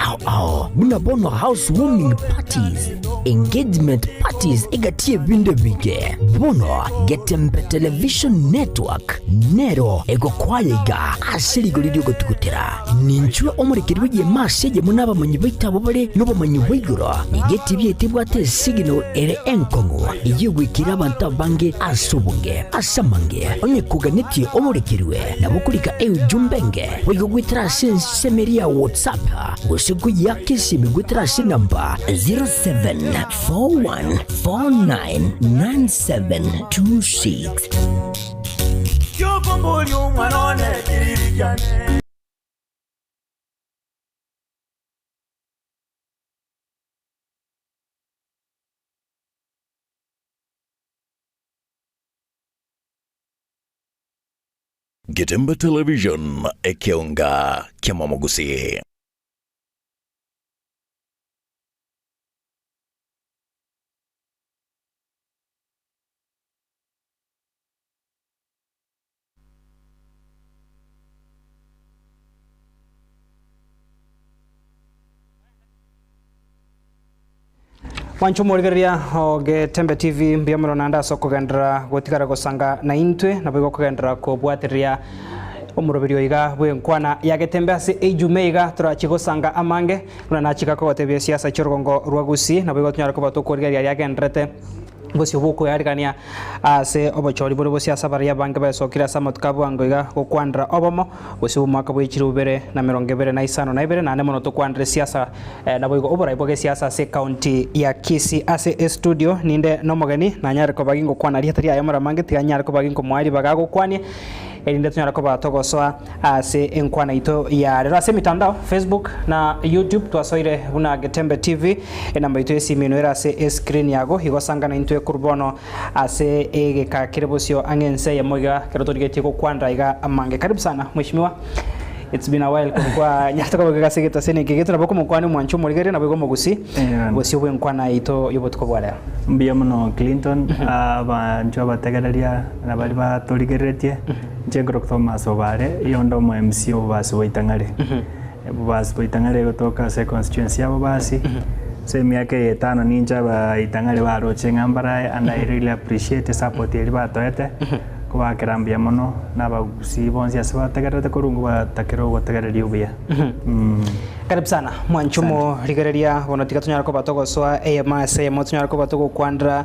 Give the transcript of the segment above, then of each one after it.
ao ao buna bono house warming parties, engagement parties egati y'ebinto ebinge. Bono Getembe Television Network nero egokoa iga ase rigori ri'ogotugutera. Ninchwe omorekeri bw'egeema ase eyemo nabamanyi baito abwo bare nobomanyi bwa igoro. Nigo etibi yaito ebwate esignal ere enkong'u eyio egoikera abanto abange ase obonge. Ase amange, onye koganetie omorekerwe, nabo okorika eujumbe enge boigo goetera ase ensemo eria ya WhatsApp gose koyeaka esimi goetera ase enamba 0741499726. Getembe Television, ekeonga ki'amamogusii. Mwanche omorigereria o Getembe TV mbuya mono naende ase okogenderera gotigara gosanga naintwe nabo igo okogenderera kobwatereria omoroberi oyo iga bw'enkwana ya Getembe ase Eijuma iga torachie gosanga amange buna nachika kogotebia esiasa chi'orogongo rwa Gusii nabo igo tonyare koba tokorigereria aria agendererete Bosio bw'okoearigania ase obochori bore bosio ase abaria abange baesokire ase amatuko a bwango iga gokwanera obomo, bosio bw'omwaka bwe chilifu bibere na emerongo ebere na isano na ibere, naende mono tokwanere siasa naboigo oborai bwa gesiasa ase ecounty ya Kisii. Ase estudio ninde nomogeni nanyare koba gingokwana rieta riaye moramange tiga nyare koba ginkomoa ribaga agokwanie erinde tonyare koba togosoa Ase enkwana yaito ya rero ase emitandao, Facebook na YouTube twasoire buna Getembe TV. Enamba yaito y'esimi eno ere ase escreen yago igo sangana intwe korwa bono ase egeka kere bosio ang'e ense eyemo iga kero torigetie gokwanera iga amange. Karibu sana mheshimiwa. It's been a while korwa kwanyarete koba iga ase egetaseni eke gieto nabo okomokwania omwanchi omorigereria nabo igo omogusii bosio bw'enkwana yaito y'obotuko bwa rero. Mbuya mono Clinton, abanchwa abategereria na baria batorigereretie. Inche nkorokwa Thomas Obare, iyo onde omo MC obobasi bwa Itang'are. Obobasi bwa Itang'are egotoka ase econstituency ya Bobasi, ase emiaka eye etano ninche aba Itang'are baroche ng'a mbarae and I really appreciate esupport eria batoete, kobakera mbuya mono na abagusii bonsi ase bategererete korwa nigo batakire ogotegereria obuya. Karibu sana mwanche omorigereria bono tiga tonyare koba togosoa eyemo ase eyemo tonyare koba togokwanera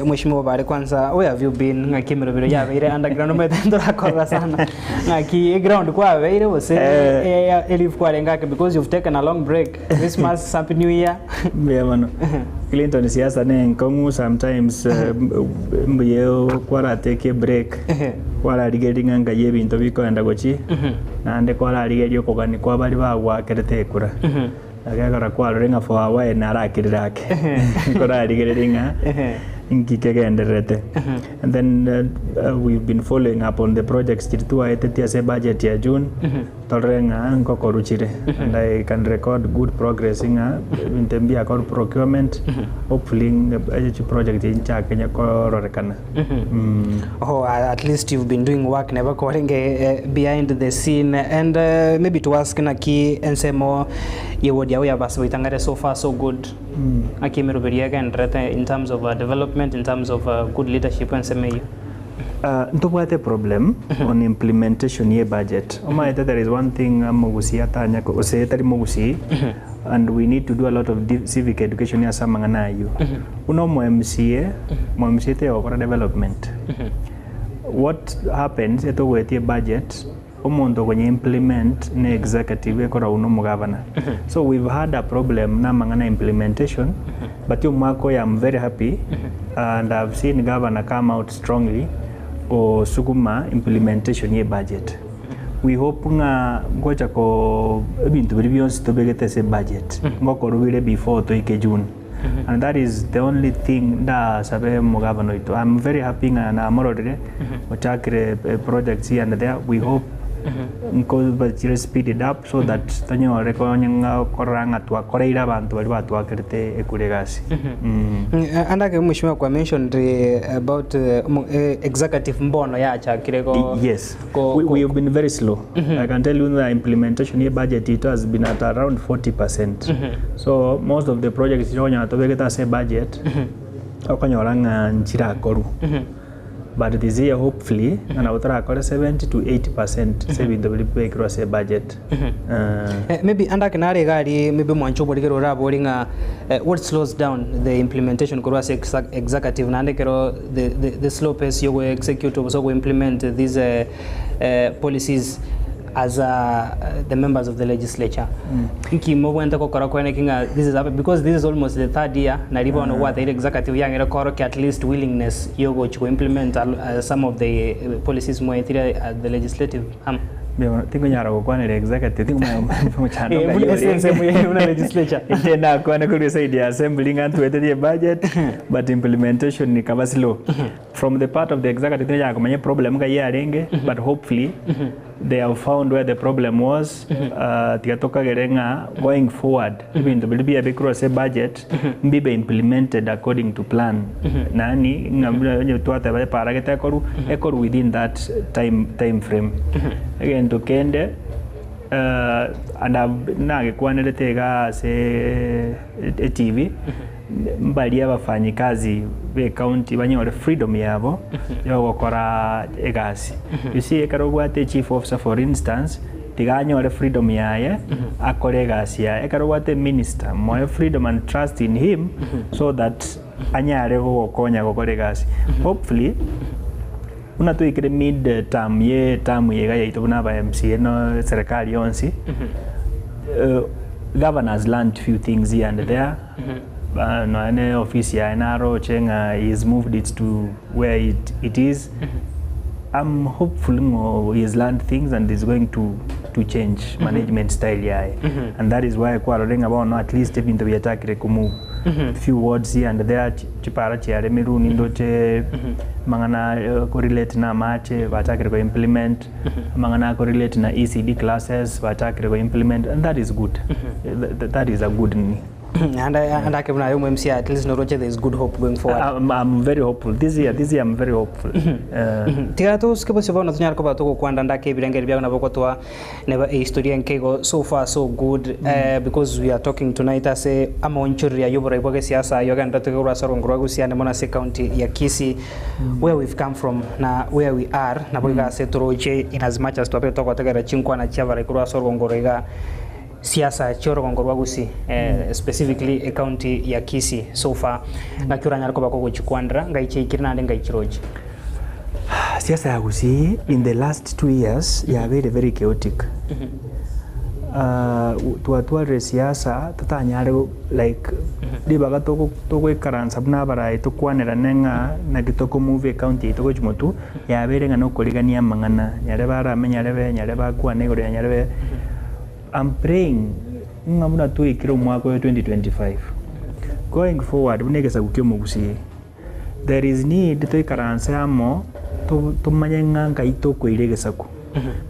Mheshimiwa Obare kwanza where have you been ng'aki emerobero yabeire underground omanyete ntorakorora sana ng'aki eground kwabeire gose eleave kwarenge ake because you've taken a long break Christmas happy new year. Mbuya mono. Clinton siasa ne enkong'u sometimes mbuya kwaratake ebreak kwararigereria ng'a nkai ebinto bikoenda gochia naende kwararigereria okogania kwa baria bagwakerete ekura. Agekora kwarore ng'a for a while narakirire ake nkorarigereria ng'a inki kegendererete. And then we've been following up on the projects chiria twaetetie ase ebudget ya June, torore ng'a nkokorwa chire and I can record good progress ng'a ebinto ebi mbiakorwa procurement, hopefully chiproject echi nchake kororekana. Oh, at least you've been doing work neba kwarenge eh, behind the scene and uh, maybe to ask naki ensemo ye ward yao ya basi boitang'are so far so good ng'aki emeroberi egenderete in terms of uh, development in terms of uh, good leadership ensemo eyio Uh, ntobwate problem on implementation ye budget omaete there is one thing omogusii atanya gose etari mogusii and we need to do a lot of civic education ase amang'ana ayio. Buna omo MCA, omo MCA tayokora development. What happens etogoetia ebudget, omonto okonya implement ne executive ekoragwa na omogavana. So we've had a problem na amang'ana ya implementation, but omwaka oyo I'm very happy and I've seen governor come out strongly gosuguma implementation ye ebudget. We hope ng'a ngocha ko ebinto biria bionsi tobegete ase ebudget, ngokorwa bire before toike June. And that is the only thing ndasabe omogavana oito. I'm very happy ng'a namororire, ochakire projects here and there, we hope. Nkoba chire speeded up so that tonyore konya ng'a korora ng'a twakoreire abanto baria batwakerete ekura egasi. Mm. Ande ake mheshimiwa kwa mentioned about executive mbono yachakire go Yes, we, we have been very slow. I can tell you the implementation ye budget it has been at around 40%. So most of the projects chirokonyora tobegete ase budget, okonyora ng'a nchirakorwa. But this year hopefully ng'a nabo torakore 70 to 80% ase ebinto biria bibekirwe ase ebudget. Eh, maybe ande ake nare iga aria maybe omwancho oborigere orabori ng'a eh, what slows down the implementation korwa ase exa- executive naende ekero the, the, the slow pace yogo execute gose go implement these eh, eh, policies as the members of the legislature nki mobwenerete gokora kwene ki ng'a this is happening because this is almost the third year nari bono gwateire executive yang'ire koorokia at least willingness yogochi go implement some of the policies mwaetire at the legislative arm. Tingonyara gokwanera executive tingomanya mochando Eh, ng'ai buna ore. ase ensemo yaino buna legislature. Inche nakwane korwa eside ya assembly ng'a ntweterie ebudget but implementation ekaba slow. From the part of the executive tinyara komanya eproblem ng'ai yarenge but hopefully they have found where the problem was tiga tokagere ng'a going forward ebinto biria biabekirwe ase ebudget mbibe implemented according to plan nani ng'a buna onye twateba epara gete ekorwa ekorwa within that time time frame. Egento kende and I've nagekwanerete igaa ase etv. Mbaria abafanyikazi b'ecounty banyore freedom yabo yogokora egasi. You see ekero obwate echief officer for instance, tiga anyore freedom yaye akore egasi yaye. Ekero obwate eminister, moe freedom and trust in him so that anyare gogokonya gokora egasi. Hopefully, buna twaikire mid term ye eterm eye iga yaito buna aba MCA na eserekari yonsi, governor has learned few things here and there. Nonya ne ofisi yaye naroche ng'a he has moved it to where it, it is. I'm hopeful ng'o he has learned things and is going to, to change management style yaye. And that is why kwarorire ng'a bono at least ebinto biachakire komove. Few wards here and there, chipara chiaremirwe nindoche amang'ana korelate na amache bachakire ko implement. Amang'ana ako relate na ECD classes bachakire go implement and that is good. That is a good nini. Naende ande ake buna aye omo MCA at least noroche there is good hope going forward. I'm, I'm very hopeful. This year, this year I'm very hopeful. Tiga tosuke bosio bono tonyare koba togokwanda ndake ebirengeri biao nabo gotoa neba ehistoria enke igo so far so good eh, because we are talking tonight ase amaonchoreria y'oborai bwa gesiasa ayio agenderete korwa ase orongo rwa Gusii ande mono ase ecounty ya Kisii where we've come from na where we are nabo iga ase toroche in as much as twabeire togotegerera chinkwana chi'abarai korwa ase orogongo oro iga siasa chi'orogongo rwa Gusii eh, specifically ecounty ya Kisii so far ng'aki oranyare koba kogochikwandera ngai chiaikire naende ngai chiroche. Siasa ya Gusii in the last 2 years yabeire very chaotic. Twatwarire siasa totanyare like ribaga togoikaransa buna abarai tokwanerane ng'a naki toko move ecounty yaito gochia motwe, yabeire ng'a nokorigania amang'ana, nyarebe arame nyarebe, nyarebe akwane igoro ya nyarebe. I'm praying ng'a buna twaikire omwaka oyo 2025, going forward buna egesaku kia omogusii, there is need toikaranse amo tomanye ng'a nkai tokoira egesaku.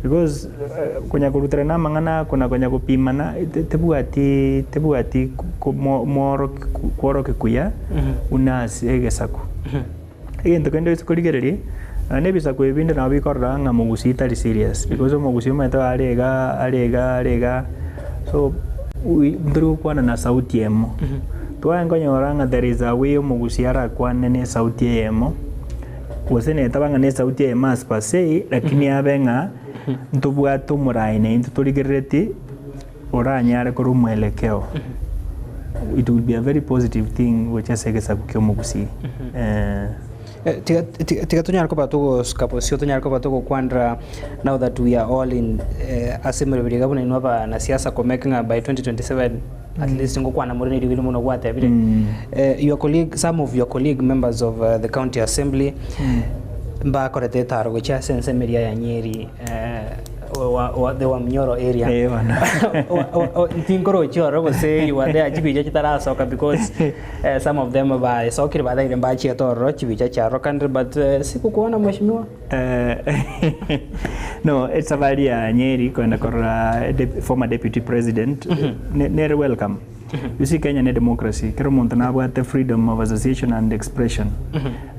Because konya koruterana amang'ana ako na konya gopimana tebwati tebwati kworokia kuya buna ase egesaku. Egento kende ase korigereria, nonya na ebisaku ebi binde nabo bikorora ng'a mogusii tari serious because omogusii omanyete are igaa are igaa are igaa so ntori gokwana na sauti emo. Tware nkonyora ng'a there is a way omogusii arakwane na esauti eyemo, gose netaba ng'a na esauti eyemo as per se, lakini abe ng'a ntobwate omorai naintwe torigerereti oranyare korwa omwelekeo. It will be a very positive thing gochia ase egesaku kia omogusii. Tiga tiga tonyare koba togosuka bosio tonyare koba togokwanera now that we are all in ase emeroberi iga buna inwe abanasiasa ko make ng'a by 2027 at least ngokwana more na eriogi rimo gwatebire. Your colleague, some of your colleague members of the county assembly mbakorete etaro gochia ase ensemo eria ya Nyeri. wa the Wamnyoro area. Eh, bono. Tinkorochi ororo gose you were there chibicha chitarasoka because some of them baesokire bataire mbachiete ororo chibicha chiarokanire but sikukuona mheshimiwa. No, esafari ya Nyeri kwenda korora former deputy president nere welcome. You see Kenya ne democracy, kera omonto nabwate freedom of association and expression.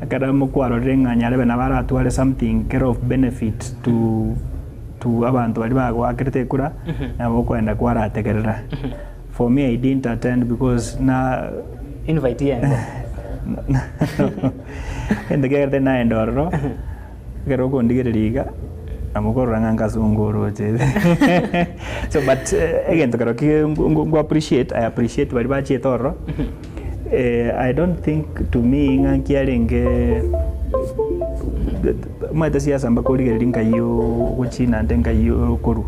Ekero mokwarorire ng'a nyarebe nabo aratware something kere of benefit to to abanto baria bagoakerete ekura, nabo okoenda kwarategerera. For me I didn't attend because na Invite yengo. Egento kiagerete naenda ororo, ekero okondigereria iga, nabo okorora ng'a nkasunga oroche. So but egento kero ki nko appreciate, I appreciate baria bachiete ororo, I don't think to me ng'a nkiarenge omanyete siasa mpaka origereria nkai ogochia naende nkai okorwa.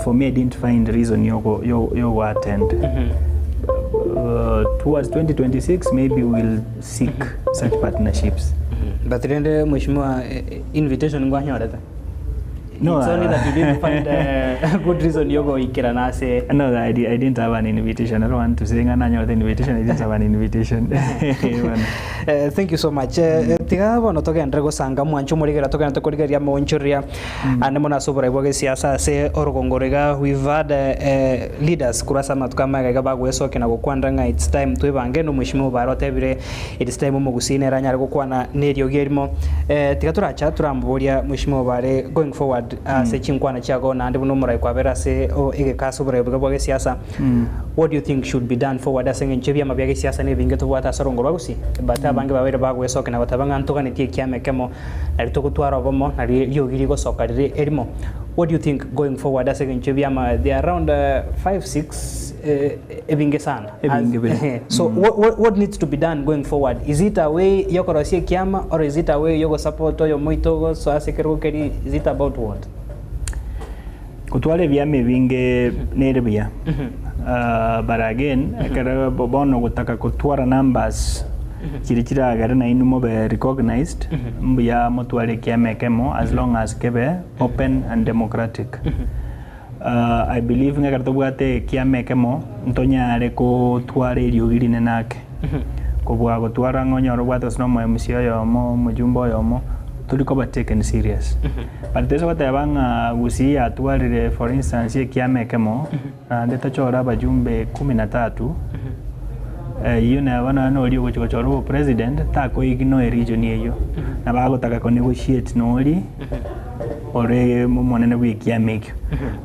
For me I didn't find reason yogo yogo attend. Towards 2026 maybe we'll seek such partnerships. But rende mheshimiwa invitation nkwanyorete? No, It's only that you didn't find a good reason yogoikerana ase No, I didn't have an invitation. I don't want to say ng'a nanyorete invitation. I didn't have an invitation. Bono. Thank you so much. Tiga bono togenderere gosanga mwanche omorigera togenderete korigereria amaonchoreria ande mono ase oborai bwa gesiasa ase orogongo iga we've had leaders korwa ase amatuko amaya iga bagoesokia na gokwanera ng'a it's time twebange na omweshimiwa Obare otebire it's time omogusii nere anyare gokwana na eriogi erimo. Tiga toracha toramoboria mweshimiwa Obare going forward ase chinkwana chiago naende buna omorai kwabera ase egeka ase oborai obo iga bwa gesiasa. What do you think should be done forward ase eng'encho ebiama bia gesiasa nebinge tobwate ase orongo rwa Gusii? But abange babeire bagoesokia na goteba ng'a ntoganetie ekiama ekemo nari togotwara obomo nari riogi rigosoka rire erimo. What do you think going forward ase eng'encho ebiama they are around 5, 6 ebinge sana. Ebinge bire. So what needs to be done going forward? Is it a way yokorosia ekiama or is it a way yogosupport oyomo oito gosoa ase ekerogo keria is it about what? Gotwara ebiama ebinge nere buya but again ekero bono gotaka gotwara numbers chiria chiragere nainwe mobe recognized mbuya motware ekiama ekemo as long as kebe open and democratic. I believe ng'a ekero tobwate ekiama ekemo ntonyare kotwara eriogi rinene ake kobua gotwara ng'a onyore obwate gose na omo MC oyomo omojumbe oyomo tori koba taken serious. But toise goteba ng'a Gusii yatwarire for instance ekiama ekemo, naende tochore abajumbe kumi na tatu, eyio neba nonya na oria ogochia gochora obopresident, tako ignore eregion eyio. Nabo agotaka ko negotiate na oria ore omonene bwa ekiama ekio.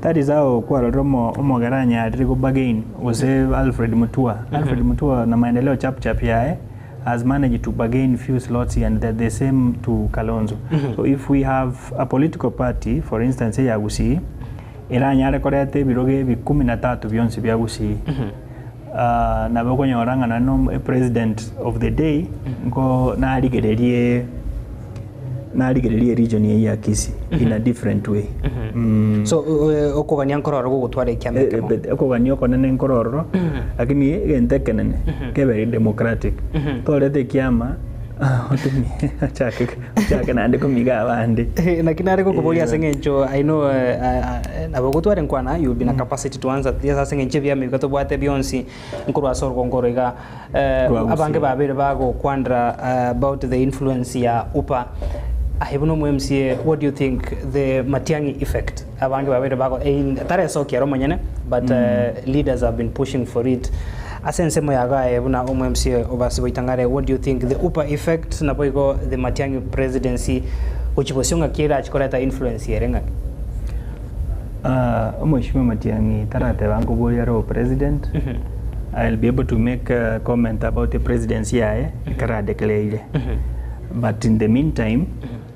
That is how kwarorire omo omogere anyarire go bargain gose Alfred Mutua. Alfred Mutua na maendeleo chap chap yaye, has managed to bargain few slots here and there, the same to Kalonzo. So if we have a political party, for instance eya Gusii, eranyare koreta ebirogo ebi kumi na tatu bionsi bia Gusii, nabo okonyora ng'a naende no president of the day nko narigererie narigererie region eye ya Kisii in a different way. So okogania nkororo gogotwara ekiama ekemo. Okogania okonene nkororo, lakini egento ekenene kebe democratic. Torete ekiama otumie ochake ochake naende komiga abande. Naki nare gokoboria ase eng'encho I know nabo ogotwara enkwana you will be na capacity to answer this ase eng'encho ebiama ebi tobwate bionsi nkorwa ase orugongo oro iga Rwa Gusii. abange babeire bagokwanera about the influence ya UPA aye buna omo MCA what do you think the Matiang'i effect abange babeire bago taresokia ere omonyene but leaders have been pushing for it ase ensemo yago aye buna omo MCA obasi boitang'are what do you think the UPA effect naboigo the Matiang'i presidency gochia bosio ng'aki erachi koreta influence ere ng'aki? Omweshimiwa Matiang'i tarateba nkoboria are obopresident, I'll be able to make a comment about the presidency yaye ekero adeclareire. But in the meantime,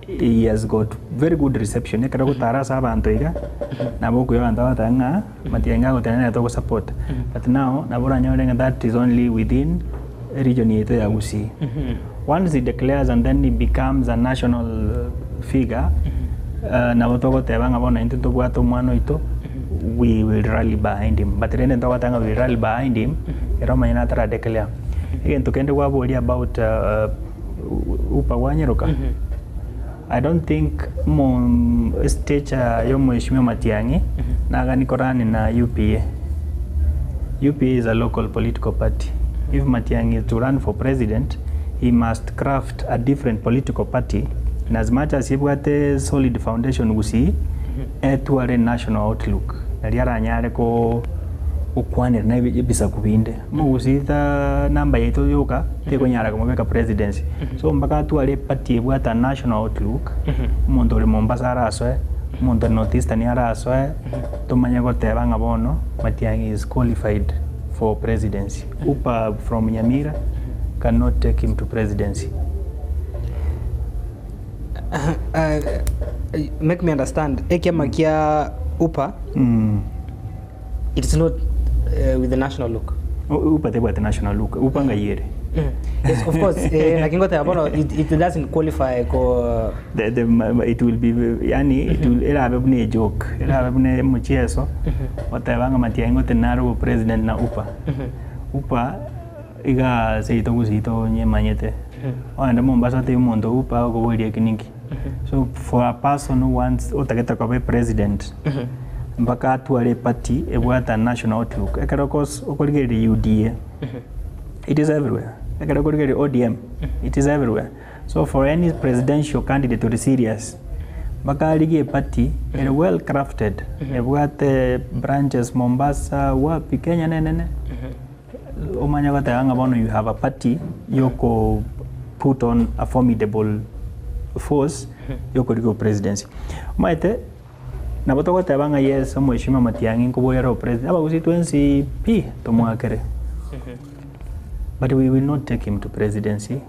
he has got very good reception ekero ogotara ase abanto iga, nabo okoigwa abanto bagoteba ng'a Matiang'i agoteba nere togosupport. But now, nabo oranyore ng'a that is only within region yaito ya Gusii. Once he declares and then he becomes a national figure, nabo togoteba ng'a bono intwe ntobwate omwana oito, we will rally behind him. But rende ntogoteba ng'a we will rally behind him, ere omonyene atara declare. Egento kende kwaboria about upa gwanyeroka. I don't think omo stature ya omweshimiwa Matiang'i nagani korani na UPA. UPA is a local political party. If Matiang'i is to run for president, he must craft a different political party in as much as ebwate solid foundation Gusii, etware national outlook nari aranyare ko gokwanera na ebisaku binde. Omogusii ta number yaito yoka tekonyara komobeka presidency. So mpaka atware eparty ebwate a national outlook, omonto ore Mombasa arasoe, omonto ore North Eastern arasoe, tomanye goteba ng'a bono Matiang'i is qualified for presidency. Upa from Nyamira cannot take him to presidency. Make me understand, ekiama kia UPA it is not with the national look. UPA tebwati national look, UPA ng'ai ere? Yes, of course, eh, naki ngoteba bono it, it doesn't qualify ko The, the, it will be yani it will erabe buna ejoke erabe buna emochieso goteba ng'a Matiang'i ngote nare obopresident na UPA. UPA iga seito gusii tonyemanyete ogende Mombasa otebie omonto UPA agokoboria eki ninki. So for a person who wants otagete koba epresident mpaka atware eparty ebwate a national outlook ekero okos okorigereria UDA it is everywhere ekero okorigereria ODM it is everywhere so for any presidential candidate ore serious mpaka arigie eparty ere well crafted ebwate branches Mombasa wapi Kenya nenene omanye goteba ng'a bono you have a party yoko put on a formidable force yokorigia opresidency. Omanyete nabo togoteba ng'a yes omweshimiwa Matiang'i nkoboria are opresident, abagusii twensi pi tomoakere but we will not take him to presidency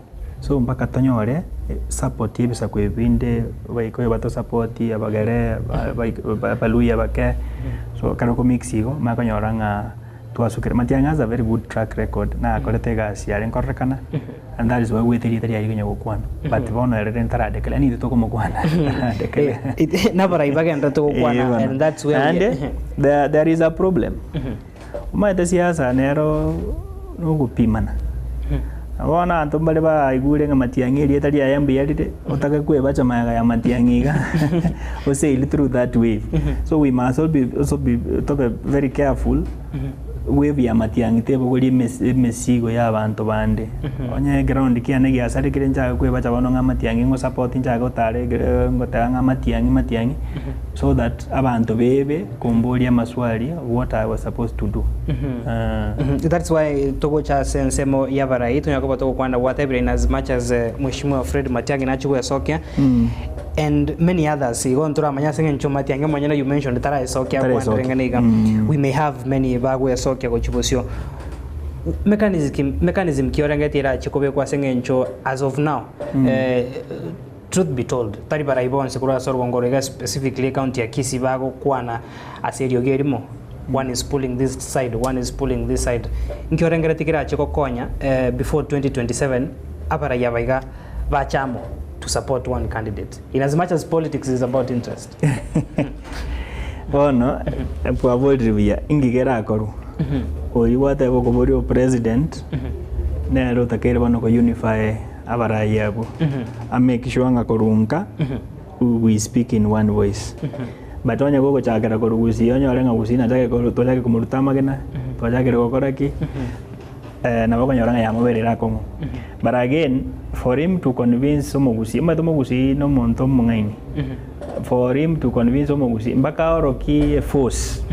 so mpaka tonyore support ya ebisaku ebi binde abaikoyo batosapoti, abagere, abaluhya bake, so ekero okomix igo omanye konyora ng'a Twasukire. Matiang'i has a very good track record, nakorete egasi yare nkorerekana and that is why ogwete erieta riaye konya gokwana. But bono ere rende taradeclare, yaani intwe tokomokwana taradeclare. Nabarai bagenderete gokwana Eh, bono. and that's where we Naende there, there is a problem. Omanyete siasa nero nogopimana. Bono abanto mbare baigure ng'a Matiang'i erieta riaye mbuya rire, otake kwebacha magega ya Matiang'i iga, o sail through that wave. So we must all be, also be, tobe very careful, wave ya Matiang'i tebogoria emesi emesigo ya abanto bande. Onye eground kiane giasarekire nchake kwebacha bono ng'a Matiang'i ngosupport nchake gotara egere ngoteba ng'a Matiang'i Matiang'i, so that abanto bebe komboria amaswali what I was supposed to do. That's why togocha ase ensemo y'abarai tonyare koba togokwana gwatebire in as much as Mheshimiwa Fred Matiang'i nachie gwesokia and many others igo ntoramanye ase eng'encho Matiang'i omonyene you mentioned taraesokia Taraesokia. akwanire ng'a niga we may have many bagwesokia gochia bosio. Mechanism mechanism ki orengeti erachie kobekwa ase eng'encho as of now Truth be told, tari barai bonsi korwa ase orogongo oro iga specifically ecounty ya Kisii bagokwana ase eriogi erimo, one is pulling this side, one is pulling this side. Inki orengeretie kerache gokonya before 2027 abarai aba iga bache amo to support one candidate in as much as politics is about interest? Bono kwaborire buya, inki kerakorwa? Oyio gwateba okoboria opresident nere otakeire bono ko unify Abarai abwo a make sure ng'a korwa nka we speak in one voice. But onye gogochakera korwa Gusii onyore ng'a Gusii nachake koru twachake komoruta amagena, twachakire gokora ki, nabo okonyora ng'a yamoberire akong'u. But again, for him to convince omogusii, omanyete omogusii na omonto omong'aini, for him to convince omogusii mpaka aorokie eforce,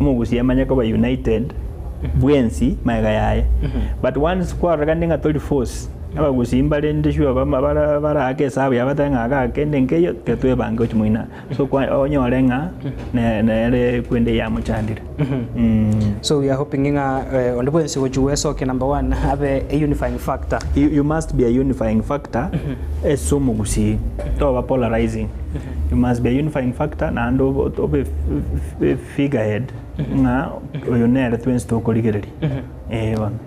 omogusii amanye koba united. bwensi magega yaye. But once kwarorekane ng'a tori force, abagusii mbare inde sure bama bara baraake esabu yabo batebe ng'a iga kende nkeiyo tiga twebange gochia moino aa. So kwa onyore ng'a ne nere kwende yamochandire. So we are hoping ng'a eh, onde bwensi gochia gwesokia number one abe a unifying factor. You, you must be a unifying factor ase omogusii, toba polarizing. You must be a unifying factor naende obe obe f- f- figurehead Ng'a oyo nere twensi tokorigereria. Ee bono.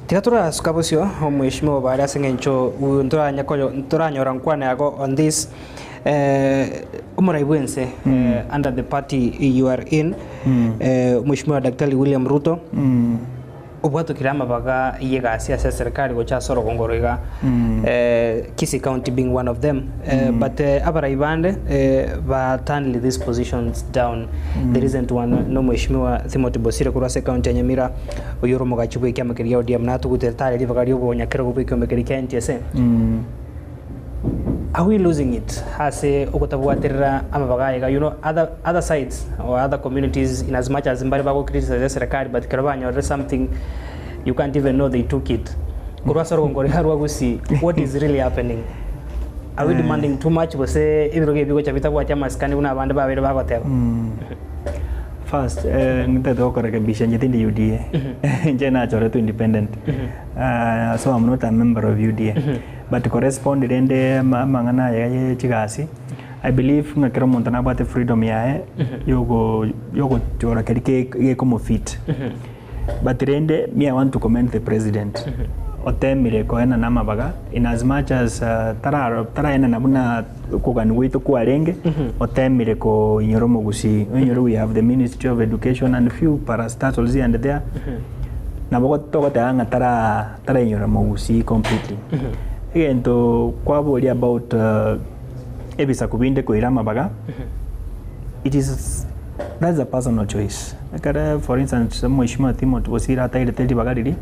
Tiga torasuka bosio omweshimiwa obare ase eng'encho ntoranya koyo ntoranyora nkwana yago on this eh, omorai bwense eh, under the party you are in eh, Mheshimiwa Daktari William Ruto. Obwatokire amabaga y'egasi ase eserikari gocha ase orogongo oro iga, Kisii County being one of them, but abarai bande ba turned these positions down. The recent one no Mheshimiwa Timothy Bosire korwa ase ecounty ya Nyamira, oyio ore omogachi bw'ekiama keria gia ODM natugutire tare ribaga ri'obonyakerogo bw'ekiombe keria kia NTSA. Are we losing it ase ogotabwaterera amabaga aya iga? You know other, other sides or other communities in as much as mbare bago criticize eserekari but ekero banyorire something you can't even know they took it. Korwa ase orogongo roria rwa Gusii what is really happening? Are we demanding too much gose ebirogo ebi bigocha bitabwati amasikani buna abande babeire bagoteba? First, eh, ntete gokorekebisha inche tindi UDA. Inche nachoretwe independent. Ah, so I'm not a member of UDA. But korespond rende amang'ana aya ye chigasi, I believe ng'a kera omonto nabwate freedom yaye yogo yogochora keria ke gekomofit. But rende me I want to commend the president otemire koenana amabaga in as much as tararo taraenana buna okogania gwaito kwarenge, otemire koinyora omogusii. Oinyore we have the ministry of education and few parastatals here and there, nabo togoteba ng'a tara. Tarainyora mogusii completely. Egento kwaboria about ebisaku binde koira amabaga, it is that's a personal choice. Ekere for instance omweshimiwa Timothy Bosire atairete ribaga riria,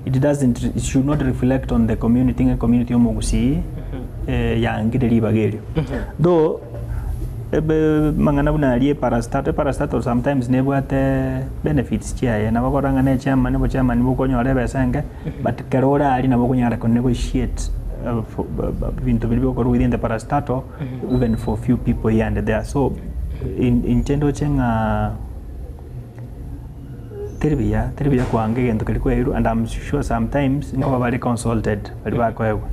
it doesn't it should not reflect on the community ng'a ecommunity ya omogusii yangire ribaga erio. Though ebe amang'ana buna aria eparastato, eparastato sometimes nebwate benefits chiaye, nabo okora ng'a ne chairman, obochairman bokonyora ebesa enke, but ekero ore aria nabo okonyara ko negotiate for ebinto biria bigokorwa within the parastatal even for few people here and there. So in inche ndoche ng'a teri buya, teri buya koanga egento keria kwaeirwe and am sure sometimes nkoba bare consulted baria bakoegwa.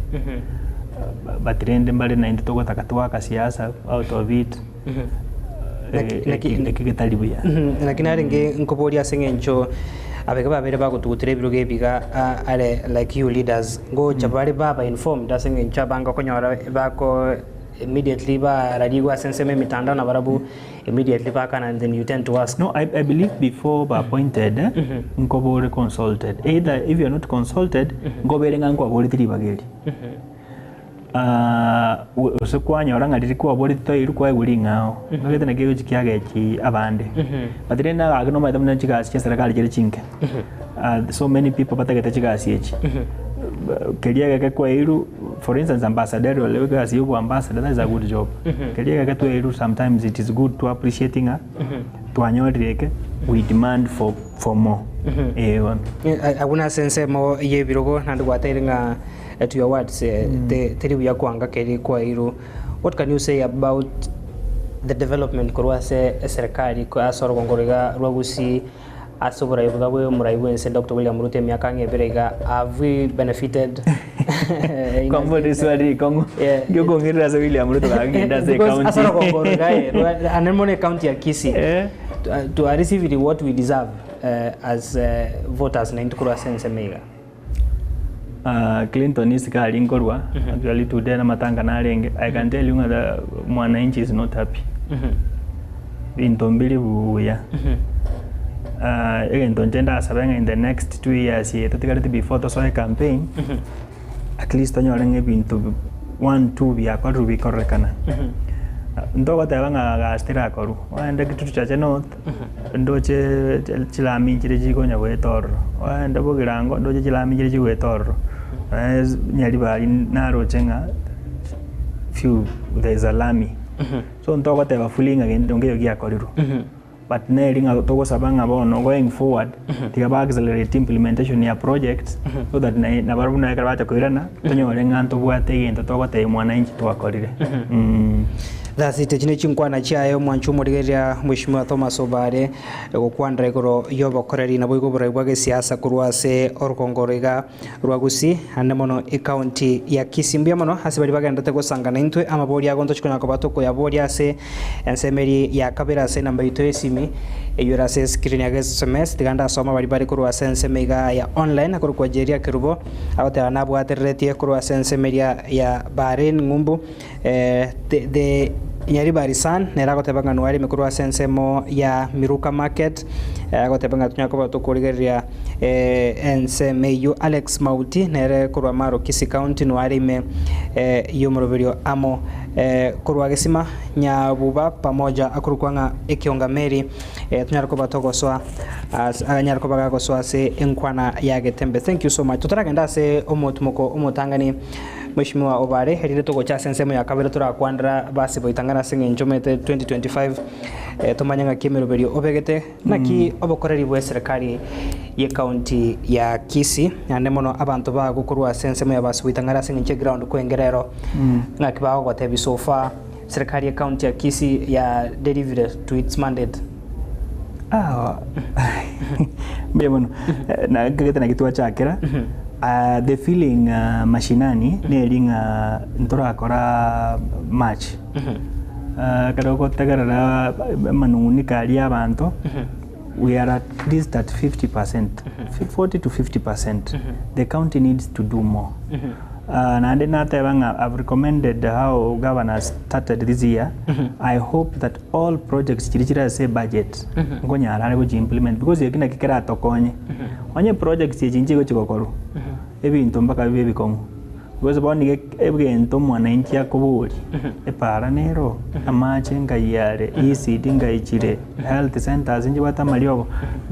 But rende mbare naende togotaka twaka siasa out of it, eki getari buya. Lakini arenge nkoboria ase eng'encho abeke babere bagotugutera ebirogo ebi iga are like you leaders ngocha bare baba informed ase eng'encho abange okonyora bako immediately bararigwe ase ensemo emitandao nabarabwo immediately bakana and then you tend to ask. No, I, I believe before ba appointed nkoba ore consulted either if you are not consulted nkobere ng'a nkwaboreti ribaga eri. Gose kwanyora ng'a riria kwaboreti toirwe kwaigwa ring'ao ng'agete naki egochi kiagechi abande. But rende agake nomanyete buna chigasi chia eserekari chire chinke so many people batagete chigasi echi. Keria egeke kwairwe for instance ambassadorial egasi ya oboambassador that is a good job. Keria egeke twairwe sometimes it is good to appreciate ng'a twanyorire eke we demand for for more eh bono. Abwo nase ensemo y'ebirogo naende gwateire ng'a to your words teri buya kwanga keri kwairwe. What can you say about the development korwa ase eserekari ase orogongo oro iga rwa Gusii ase oborai boga bwe omorai bwense Doctor William Ruto emiaka ang'e ebere iga have we benefited in Kwambora eswali rikong'u Yeah. giokong'irera ase William Ruto gakogenda ase Because ase ecounty. orogongo oro iga eh, ande mono ecounty ya Kisii Eh. to are receiving what we deserve as voters naintwe korwa ase ensemo iga. Clinton isiko aria nkorwa, actually today namatanga narenge, I can tell you ng'a the mwananchi is not happy. Binto mbiri buya. Egento inche ndasabe ng'a in the next 2 years eye totigareti before tosoe campaign, at least tonyore ng'a ebinto one, two biakorirwe bikororekana. Ntogoteba ng'a gasi terakorwa, ogende Kitutu Chache North, Ndoche chilami nchire chikonya goeta ororo, ogende bogirango ndoche chilami nchire chigoeta ororo, Nyaribari naroche ng'a few there is a lami. So ntogoteba fully ng'a gento nkeiyo giakorirwe, but neri ng'a togosaba ng'a bono going forward, tiga ba accelerate implementation ya projects, so that naye nabarabwo buna ekero bacha koirana, tonyore ng'a ntobwate egento togotebia mwananchi twakorire. That's it, echi nechinkwana chiaye omwanchi omorigereria Mheshimiwa Thomas Obare gokwanera igoro y'obokoreri naboigo oborai bwa gesiasa korwa ase orogongo oro iga rwa Gusii ande mono ecounty ya Kisii. Mbuya mono ase baria bagenderete gosanga naintwe amaboria ago ntochi konya koba tokoyaboria ase ensemo eria ya kabere ase enamba yaito y'esimi eywo ere ase escreen ya sms tiga ndasoma baria bare korwa ase ensemo iga ya online akorokwa Jeria Kerubo agoteba nabwatereretie korwa ase ensemo eria ya Bahrain ng'umbu The Nyaribari Sun nere agoteba ng'a noareme korwa ase ensemo ya Miruka Market. Agoteba ng'a tonyare koba tokorigereria ensemo eyio. Alex Mauti nere korwa Maro Kisii County noyo are ime y'omoroberio amo korwa Gesima Nyabuba pamoja akorokwa ng'a Ekionga Mary tonyare koba togosoa anyare koba gagosoa ase enkwana ya Getembe. Thank you so much. Totaragenda ase omotumoko omotang'ani Mheshimiwa Obare erinde togocha ase ensemo ya kabere torakwanera basi boitang'ana ase eng'encho omanyete 2025 tomanye ng'aki emeroberio obegete. Naki obokoreri bw'eserekari y'ecounty ya Kisii, naende mono abanto bago korwa ase ensemo ya Basubuitang'are ase engencho y'eground kwengera ero, ng'aki bagogotebia so far serikali y'ecounty ya Kisii ya delivery to its mandate? Ah, mbuya mono. Na nkagete naki twachakera. Ah, the feeling ah, mashinani neri ng'a ntorakora much. Ekero ogotegerera amanung'uniko aria abanto, we are at least at 50 percent, 40 to 50 percent, the county needs to do more. Naende nateba ng'a I've recommended how governor started this year, I hope that all projects chiria chire ase ebudget, nkonyara are gochi implement because eki naki keratokonye. Onye projects echi nchigochi gokorwa, ebinto mpaka bibe ebikong'u. Gose bono nigo egento omwananchi akoboria, epaara nero, amache nkai are, ECD nkai chire, health centers nchibwate amariogo,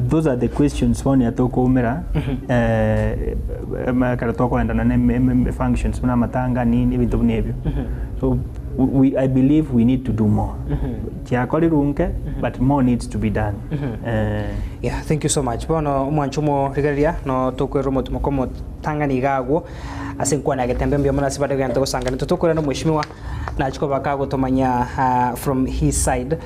those are the questions bono ya tokoumera ekero tokoendana na eme functions buna amatanga nini ebinto buna ebio. So we I believe we need to do more. Chiakorirwe nke but more needs to be done. Yeah, thank you so much. Bono omwancho omorigereria no tokwerera omotimoko omotang'ani iga agwo. Ase enkwana ya getembe mbuya mono ase bare gento gosangana intwe tokorenda omweshimiwa nachi koba kagotomanya from his side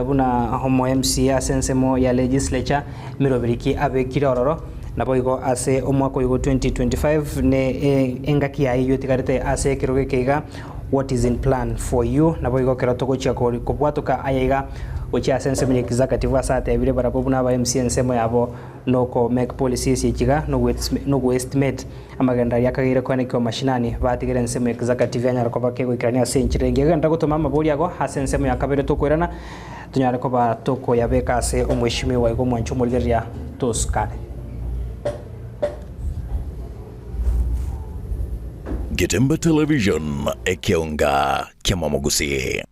buna omo MCA ase ensemo ya legislature emeroberi ki abekire ororo naboigo ase omwaka oyo 2025 ne engaki yaye eywo etigarete ase ekerogo eke iga what is in plan for you naboigo ekero togochia kobwatoka aya iga gochia ase ensemo ya executive ase atebire barabwo buna aba MCA ensemo yabo Noko make policies echiga nogo estimate amagendo aria akageire koenekiwa mashinani batigere ensemo ya executive yanyara koba kegoikerania ase enchera engiya. Genda gotoma amabori ago ase ensemo ya kabere tokoirana tonyare koba tokoyabeka ase omweshimiwa igo omwanche omorigereria tosukane. Getembe Television, ekeonga ki'amamogusii.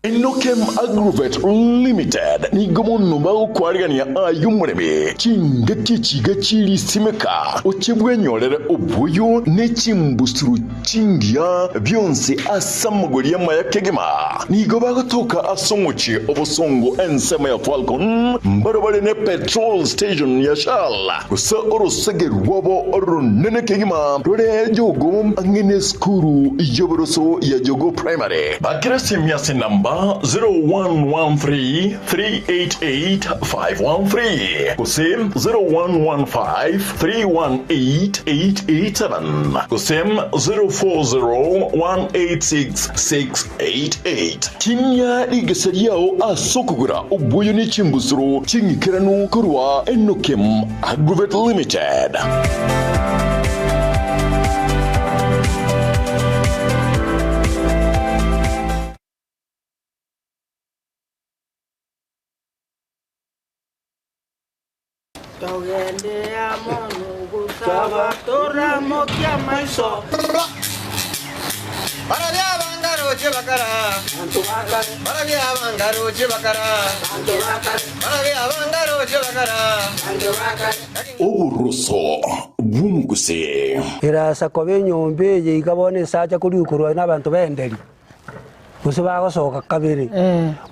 Enokem Agrovet Limited nigo mono bagokwarigania aye omoremi chingaki echiga chi'risimeka, oche bwenyorere oboyo ne chimbusuro chingiya bionsi ase amagori amaya kegima. Nigo bagotoka ase omochie obosongo ensemo ya Falcon, mbarabare ne petrol station ya Shell, gose orosege rwabo oronene kegima rore Jogoo ang'e nesukuru y'oboroso ya Jogoo Primary. Bakera esimi ase enamba 0113 388 513 gose 0115 318 887 gose 040 186 688. Tinyia rigesa riao ase okogora oboyo ne chimbusuro ching'ikeranu korwa Enokem Agrovet Limited. Togende amo nogosaba toramokie amaiso. Barabia abangaroche bakara, barabia abangaroche bakara, barabia abangaroche bakara. Oboroso bw'omogusii. Erasa koba enyomba eye iga bono esacha korigwa korwa nabanto b'enderi. Gose bagosoka kabere.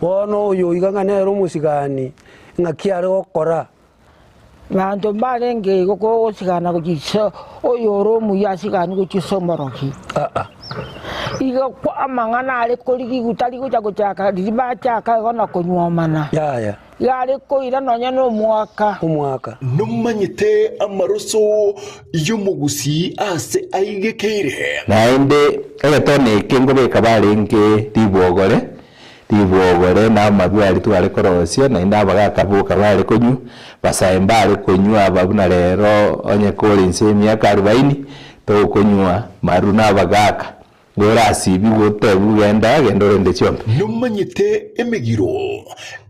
Bono oyo iga ng'a nere omosigani, ng'aki are gokora? Banto mbarenge igo kogosigana gochia iso oyore omuya asigani gochia ase omorogi. Igo amang'ana are korigigwa tari gocha gochaka riria bachaka igo na konyuomana. Yaya. Iga are koira nonya nomwaka. Omwaka. Nomanyete amaroso y'omogusii ase aigekeire? Naende egetone eke nkobeka barenge ribwogore, ribwogore na amarwa aria tware korosia, naende abagaka boka bare konywa, basae mbare konywa aba buna rero onye kore inse y'emiaka arubaini, togokonywa maru na abagaka. Ngorasibigwe otebiwe genda, genda orende chiombe. Nomanyete emegiro,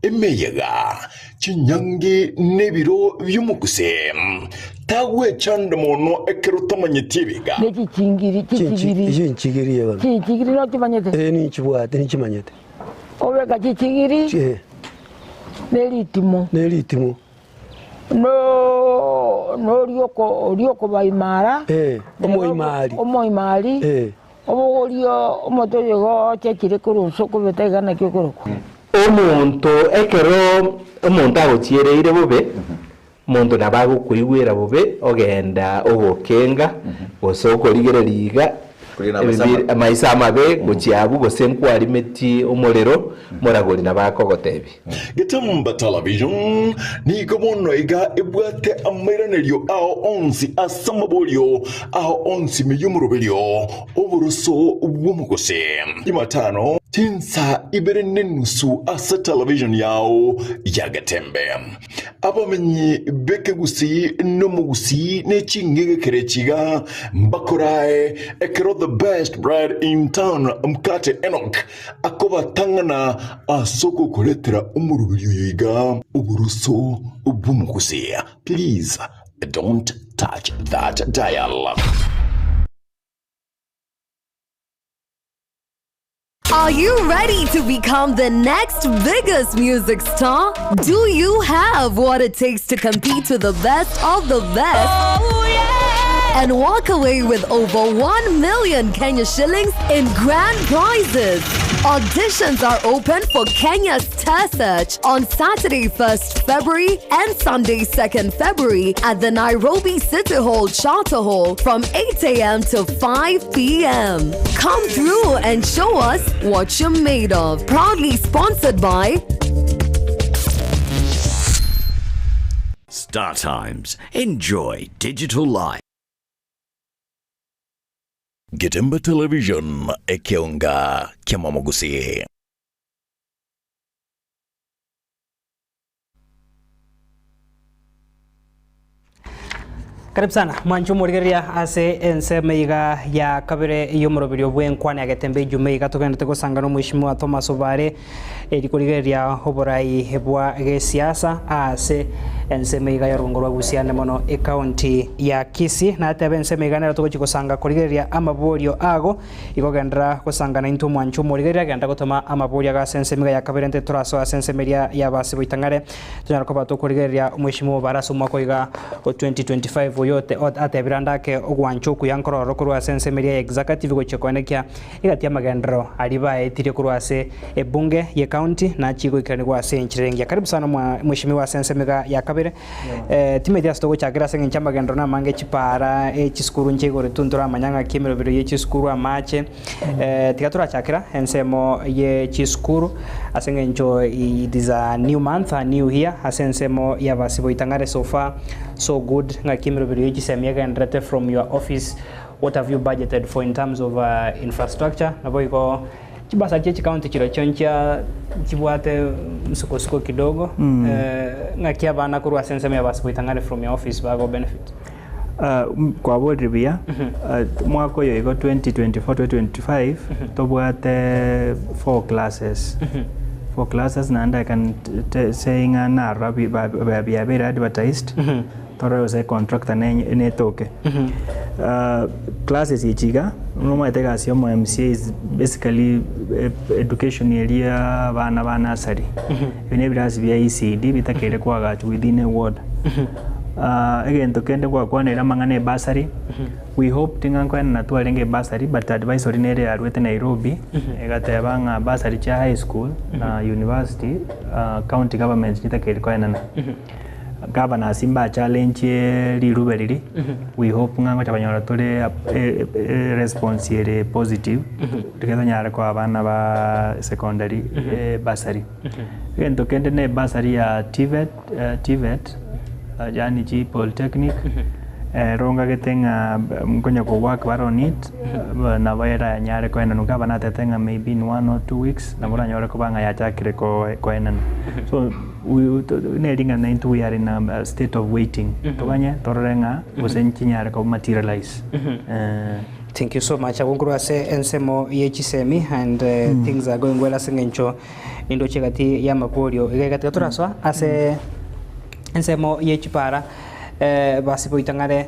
emeyega, chinyangi na ebiro bi'omoguse. Tagwechanda mono ekero otamanyeti ebiga. Ne chichingiri, chichigiri. Chinchigiri eba. Chichigiri nochimanyete? Ee, ninchibwate, ninchimanyete. Obeka chichigiri Ee. ne ritimo. Ne ritimo. No noria oko oria okobaimara. Ee, omoimari. Omoimari. Ee. Obogorie omote oyo igo ochechire korwa ase okobeta iga naki okorokwa. Omonto ekero omonto agochiereire bobe, omonto nabo agokoigwera bobe ogenda ogokenga, gose okorigereria iga, Korigena amaiso amabe. amaiso amabe gochia abwo, gose nkwarimetie omorero, moragori nabo akogotebia. Getembe Television nigo bono iga ebwate amairanerio ao onsi ase amaborio ao onsi ime y'omoroberio oboroso bw'omogose. Jumatano chinsa ibere nenusu ase television yao ya Getembe. Abamenyi b'ekegusii n'omogusii ne ching'egekere chiga mbakorae ekero the best bread in town Mkate Enock Akobatang'ana ase ogokoretera omoroberi oyo iga oboroso bw'omogusia. Please don't touch that dial. Are you ready to become the next biggest music star? Do you have what it takes to compete with the best of the best? Oh, yeah! And walk away with over 1 million Kenya shillings in grand prizes. Auditions are open for Kenya's Star Search on Saturday, 1st February and Sunday, 2nd February at the Nairobi City Hall Charter Hall from 8 a.m. to 5 p.m. Come through and show us what you're made of. Proudly sponsored by Star Times. Enjoy digital life. Getembe Television, ekeonga kiamamogusii. Karibu sana mwanche omorigereria ase ensemo iga ya kabere y'omoroberio bw'enkwana ya Getembe Ijumaa iga togenderete gosangana omweshimiwa Thomas Obare eri korigereria oborai bwa gesiasa ase ensemo iga y'orongo rwa Gusii ande mono ecounty ya Kisii. Nateba ensemo iga nero togochi gosanga korigereria amaborio ago Igo genderera gosangana intwe omwancho omorigereria, genda gotoma amaborio ago ase ensemo iga ya kabere intwe torasoe ase ensemo eria y'abasi boitang'are, tonyare koba tokorigereria omweshimiwa obare ase omwaka oiga o 2025 oyo atebire ande ake ogwancha okuya nkororo korwa ase ensemo eria ya executive gochia koenekia egati y'amagenderero aria baetirie korwa ase ebunge ye county nachie goikeranigwa ase enchera engiya. Karibu sana mweshimiwa ase ensemo iga ya kabere. Timanyeti ase togochakera ase engencho y'amagenderero namange chipaara, chisukuru nche igoro intwe ntoramanya ng'aki emerobero ye chisukuru amache. Tiga torachakera ensemo ye chisukuru ase eng'encho it is a new month, a new year ase ensemo y'abasiboitang'are so far so good ng'aki emerobero ye chisemi egendererete from your office what have you budgeted for in terms of infrastructure naboigo Chibasa chie chikaunti chirochio nchia chibwate msukosuko kidogo ng'aki abana korwa ase ensemo ya basiboitang'are from your office bago benefit. Kwaborire buya, omwaka oyo igo 2024 2025 tobwate four classes, four classes naende I can say ng'a narora biabeire advertised. Torore gose econtractor netoke. Classes echi iga, buna omanyete egasi ya omo MCA is basically education eria abana ba nursery. Ebi na ebirasi bia ECD bitakeire koagachwa within a ward. Egento kende gwakwaneire amang'ana ya ebursary, we hoped ng'a nkoenana twarenge ebursary but advisory nere yarwete Nairobi, egateba ng'a bursary chia high school na university, county governments chitakeire koenana. Gavana ase mbachallengie rirube riria, we hope ng'a ngocha konyora tore response ere positive, riria tonyare koa abana ba secondary ebursary. Egento kende na ebursary ya TVET, TVET yaani chi polytechnic, ero ngagete ng'a nkonya ko work bare on it, nabo eranyare koenanwa. Gavana atebete ng'a maybe in one or two weeks nabo oranyore koba ng'a yachakire koenanwa. So. Ne ring'ana intwe we are in a state of waiting, toganye torore ng'a gose nchinyare koba materialize. Thank you so much. Abwo nkorwa ase ensemo ye chisemi and things are going well ase eng'encho nindoche egati y'amaborio iga iga tiga torasoa ase ensemo ye chipara basi boitang'are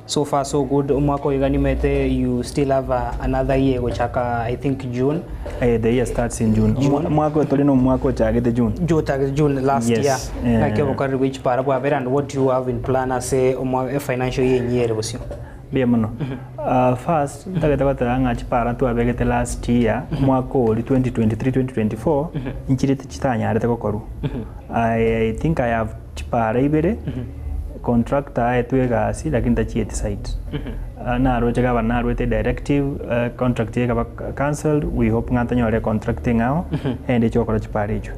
so far so good omwaka oyo iga nimete you still have another year gochaka I think June. Eh, the year starts in June. June. Omwaka oyo tore na omwaka ochagete June. Ochagete June last Yes, year. eh. Naki obokoreri bwe chipara bwabere and what do you have in plan ase omwa financial year enyia ere bosio? Mbuya mono. First, ntagete goteba ng'a chipara twabegete last year, omwaka oria 2023 2024, nchire chitanyarete gokorwa. I think I have chipara ibere, contractor aetwe egasi lakini tachieti site. Naroche gavana narwete directive, contract eye ekaba cancelled, we hope ng'a tonyore contract eng'ao, ende eche gokora chipara echio.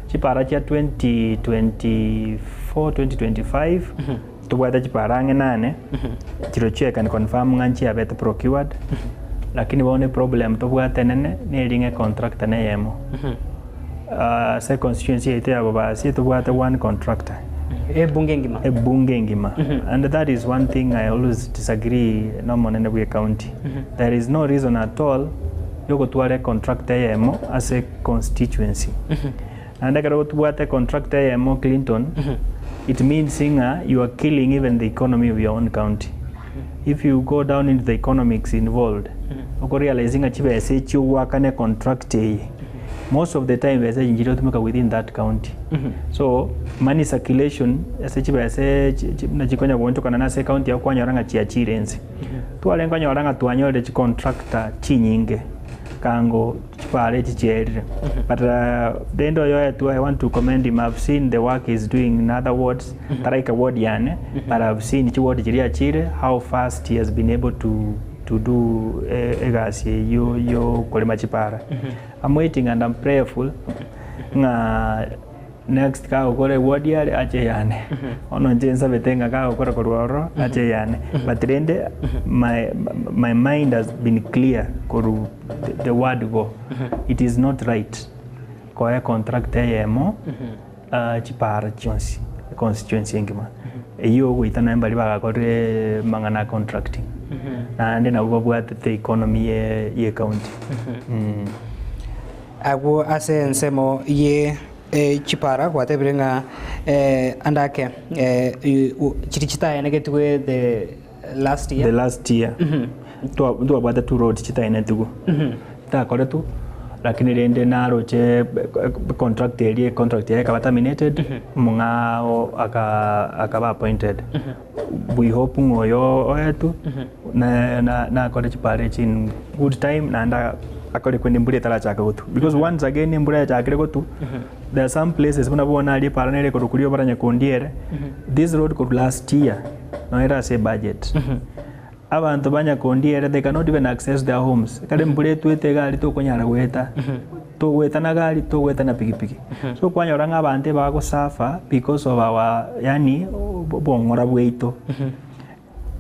Chipara chia 2024 2025, Tobwate chipara ang'e nane, chirochio I can confirm ng'a nchiabete procured, lakini bono eproblem tobwate enene neri ng'a econtractor neyemo. Ase econstituency yaito ya Bobasi tobwate one contractor. Ebunge engima. Ebunge engima. And that is one thing I always disagree na omonene bwe ecounty. There is no reason at all yogotwara econtractor eyemo ase econstituency. Naende ekero tobwate contractor eyemo Clinton, it means ng'a you are killing even the economy of your own county. If you go down into the economics involved, oko realize ng'a chibesa echi ogoakana econtract eye, most of the time besa echi nchirotumeka within that county. So, money circulation ase chibesa chi chi buna chikonya goonchokana na ase ecounty yago kwanyora ng'a chiachire inse. Twarenge konyora ng'a twanyorire chicontractor chinyinge, kango. Chipara echi chiaerire but rende oyo oetwe I want to commend him I've seen the work he's doing in other wards taraika ward yane but I've seen chiward chiria achire how fast he has been able to to do egasi eyio yokorema chipara I'm waiting and I'm prayerful ng'a Next kagokora eward are ache eyane bono inche nsabete ng'a kagokora korwa ororo ache eyane but rende my my mind has been clear korwa the word go it is not right koa econtract eyemo chipara chionsi econstituency engima eywo ogoita naye mbaria bagakorire amang'ana a contracting naende nabwo babwatete economy ye ye ecounty. Agwo ase ensemo ye chipara gwatebire ng'a ande ake chiria chitaenegetigwe the last year. The last year ntwabwate two roads chitaenetigwe chitakoretwe lakini rende naroche contract eria contract yaye ekaba terminated omong'ao akaba appointed we hope ng'a oyo oetwe nakore chipara echi in good time naende akore kwende embura etarachaka gotwa because once again embura yachakire gotwa there are some places buna bono aria epara nere ekorwa koria obara nyakondi ere this road korwa last year noyo ere ase ebudget abanto ba nyakondi ere they cannot even access their homes ekero embura etwete iga aria tokonyara goeta togoeta na gari togoeta na pikipiki so kwanyora ng'a abanto ebagosuffer because of our yaani obong'ora bwaito.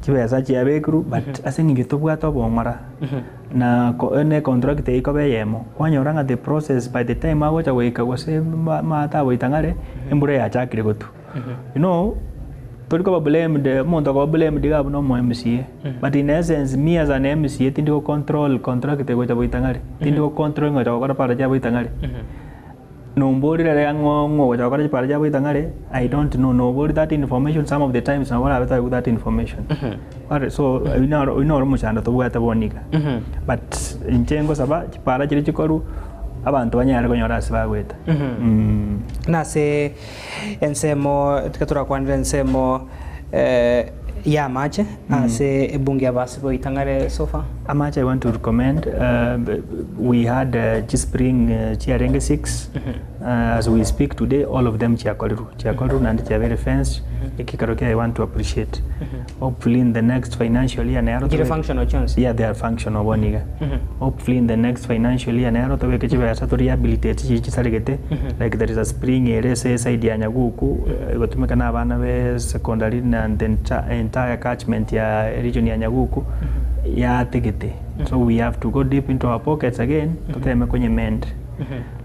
Chibesa chiabekirwe but ase eng'encho tobwate obong'ora na ne contract eyio ekoba eyemo, kwanyora ng'a the process by the time agocha goika gose maate agoita ng'are, embura yachakire gotwa. You know, tori koba blamed, omonto okoba blamed iga abwo na omo MCA, but in essence me as an MCA tindi go control contract egocha goita ng'are, tindi go control ng'a ogocha gokora para chia goita ng'are. Nomborire ere ang'o ng'o ogocha gokora chipara chia goita ng'are, I don't know, nobori that information some of the times nabo orabe toigwe that information. Are so oyio naro oyio noro omochando tobwate bono iga. But inche ngosaba chipara chiria chikorwa, abanto banyare konyora ase bagoeta. Nase ensemo tiga torakwanere ensemo y'amache ase ebunge y'abasi boita ng'are so far. Amache I want to recommend we had chispring chiarenge six as we speak today all of them chiakorirwe chiakorirwe naende chiabeire fenced ekekero kiaye I want to appreciate hopefully in the next financial year nero Chire tobe- functional chionsi? yeah they are functional bono iga hopefully in the next financial year nero tobeke chibesa to rehabilitate chiria chisaregete like there is a spring ere ase eside ya Nyaguku egotumeka na abana be secondary na the entire catchment ya region ya Nyaguku yategete so we have to go deep into our pockets again toteme konyemend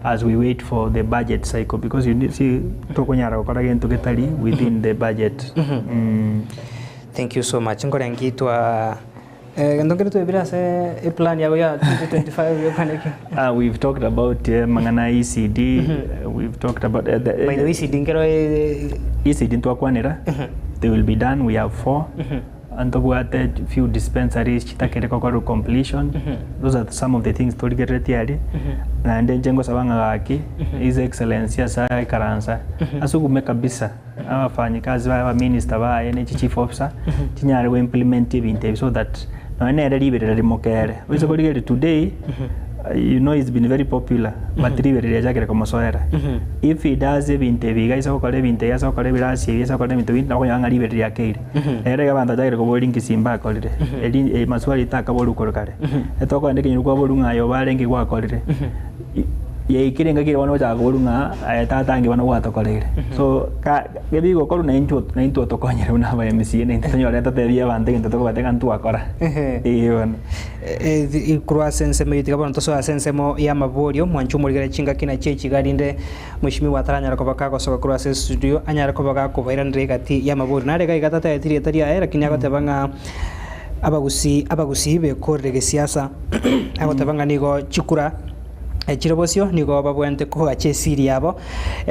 as we wait for the budget cycle because you need, see tokonyara gokora gento getari within the budget mm. Thank you so much. Nkorenga itwa Egento nkere twebire ase eplan yago ya 2025 yokwana ki? Ah, we've talked about amang'ana a ECD, we've talked about the, By the way, ECD nkero ECD ntwakwanera, they will be done, we have four. Ntobwate few dispensaries chitakere gokorwa completion, those are some of the things torigereretie aria, naende inche ngosaba ng'a gaki, His Excellency ase aikaransa, asugume kabisa abafanyikazi baye, abaminister baye ne chichief officer, chinyare go implement ebinto ebi so that nonye nere riberera rimokere. Oise korigereria today, you know he's been very popular, but riberera riachakire komosoera. If he does ebinto ebi iga aise gokora ebinto ebi ase gokora ebirasi ebi ase gokora ebinto binde, nabo okonyora ng'a riberera riakeire. Ere iga abanto bachakire koboria inki Simba akorire, eri maswali takaborwa korwa kare. Etokogenda ekenyoro kwaborwa ng'a aye obarenge gwakorire, yaikire engaki ere bono ogochaka koborwa ng'a aye tata nki bono gwatokoreire. So ka ebigokorwa na intwe na intwe otokonyere buna aba MCA na intwe tonyore totebie abanto egento tokobatebia ng'a ntwakora. Eeh bono. Korwa ase ensemo eyio tiga bono tosoe ase ensemo y'amaborio, mwanche omorigere chingaki nachio echiga rinde Mweshimiwa ataranyara koba kagosoka korwa ase estudio, anyare koba gakobairaneria egati y'amabori. Nare iga iga tataeti rieta riaye, lakini agoteba ng'a abagusii abagusii bekorire gesiasa. Agoteba ng'a nigo chikura chire bosio nigo babwenerete kogacha esiri yabo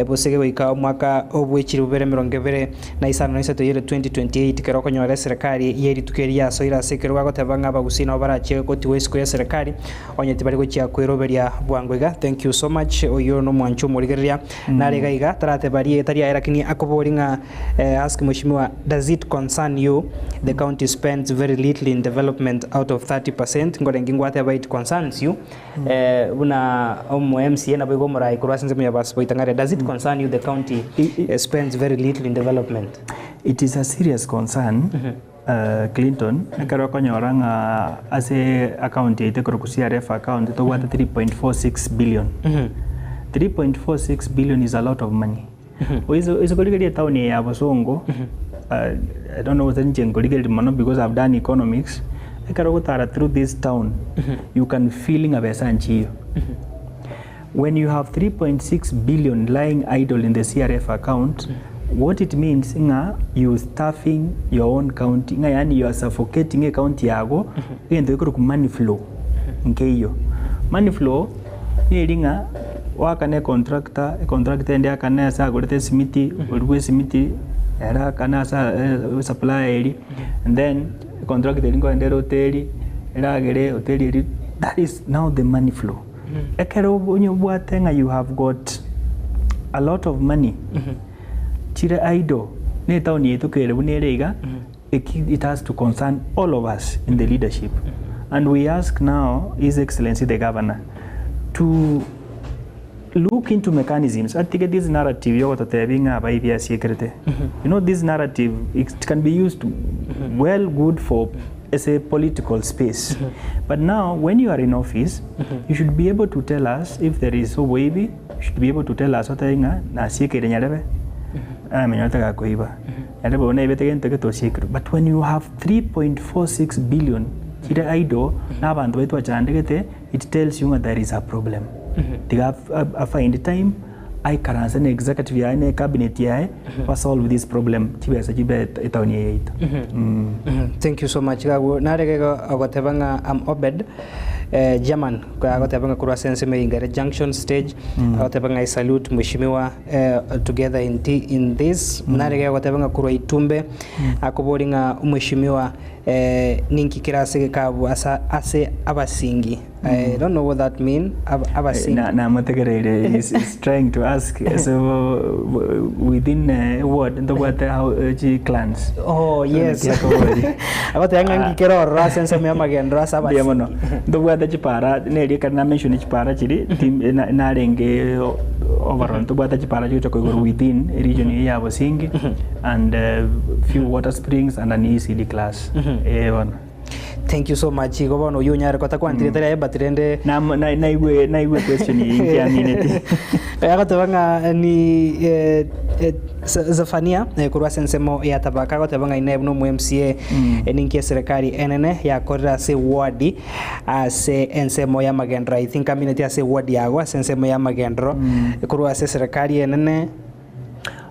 bosege goika omwaka obwe chilifu bibere emerongo ebere na isano na isato eyere 2028 ekero okonyora eserekari ye rituko eri yasoire ase ekerogo agoteba ng'a abagusii nabo barachie gotigwa isiko y'eserekari Onye tibari gochia kweroberia bwango iga. Thank you so much oyio nomwanchi omorigereria nare iga iga tarateba rieta riaye lakini akobori ng'a ask mweshimiwa does it concern you the county spends very little in development out of 30% ngorenge ngwateba it concerns you buna omo MCA naboigo omorai korwa ase ensemo ya Basiboita ng'are does it concern you the county spends very little in development. It is a serious concern Clinton, ekero okonyora ng'a ase account yaito ekorokwa CRF account tobwate 3.46 billion. 3.46 billion is a lot of money. Oise oise korigereria etown eye ya Bosongo, I don't know gose inche nkorigereria mono because I've done economics, ekero ogotara through this town, you can feel ng'a besa nchiyo. When you have 3.6 billion lying idle in the CRF account, what it means ng'a you staffing your own county, ng'a yaani you are suffocating ecounty yago, egento gekorokwa money flow nkeiyo. Money flow neri ng'a oakane econtractor, econtractor ende eakane ase agorete esimiti, oria bwa esimiti ere aakane ase supplier eria, and then econtractor eria nkoenda ere hoteli, eragere hoteli eria, that is now the money flow. Ekero onye obwate ng'a you have got a lot of money chire idle na etown yaito kere buna ere iga, eki it has to concern all of us in the leadership and we ask now his excellency the governor to look into mechanisms atige this narrative yogototebia ng'a abaibi asiekerete. You know this narrative it can be used well good for as a political space but now when you are in office you should be able to tell us if there is oboibi you should be able to tell us otebe ng'a nasiekeire nyarebe namenyorete gakoiba nyarebe oyo naibete gento eke tosiekerwe but when you have 3.46 billion chire idle na abanto baria twachandegete it tells you ng'a there is a problem tiga a find time aikaranse na executive yaye na ecabinet yaye ba solve this problem chibesa chibe etown eye yaito. Thank you so much iga narege iga ogoteba ng'a am Obed eh, German agoteba ng'a korwa ase ensemo eye Ngere Junction stage agoteba ng'a I salute mweshimiwa eh, together in, ti, in this narege ogoteba ng'a korwa Itumbe akobori ng'a omweshimiwa eh, ninki kere ase egekabu asa ase abasingi I don't know what that mean abasingi. Na namotegereire is is trying to ask so within a ward ntobwate how chi clans. Oh yes. Agoteba ng'a nki kere ororo ase ensemo y'amagendero ase Mbuya mono. abasingi. Ntobwate chipara neri ekero na mention chipara chiri tim na narenge overall ntobwate chipara chigocha koigorwa within region eye ya Bosingi and few water springs and an ECD class. Eh bono. Thank you so much igo bono oyio onyare kotakwantirie tari aye but rende Nam- na- naigwe naigwe question eye inki amineti agoteba ng'a ni eh, eh, Ze- Zephania eh, korwa ase ensemo ya Tabaka agoteba ng'a ine buna omo MCA eh, ninki eserekari enene yakorire ase eward ase ensemo y'amagenderero I think amineti ase eward yago ase ensemo y'amagenderero korwa ase eserekari enene.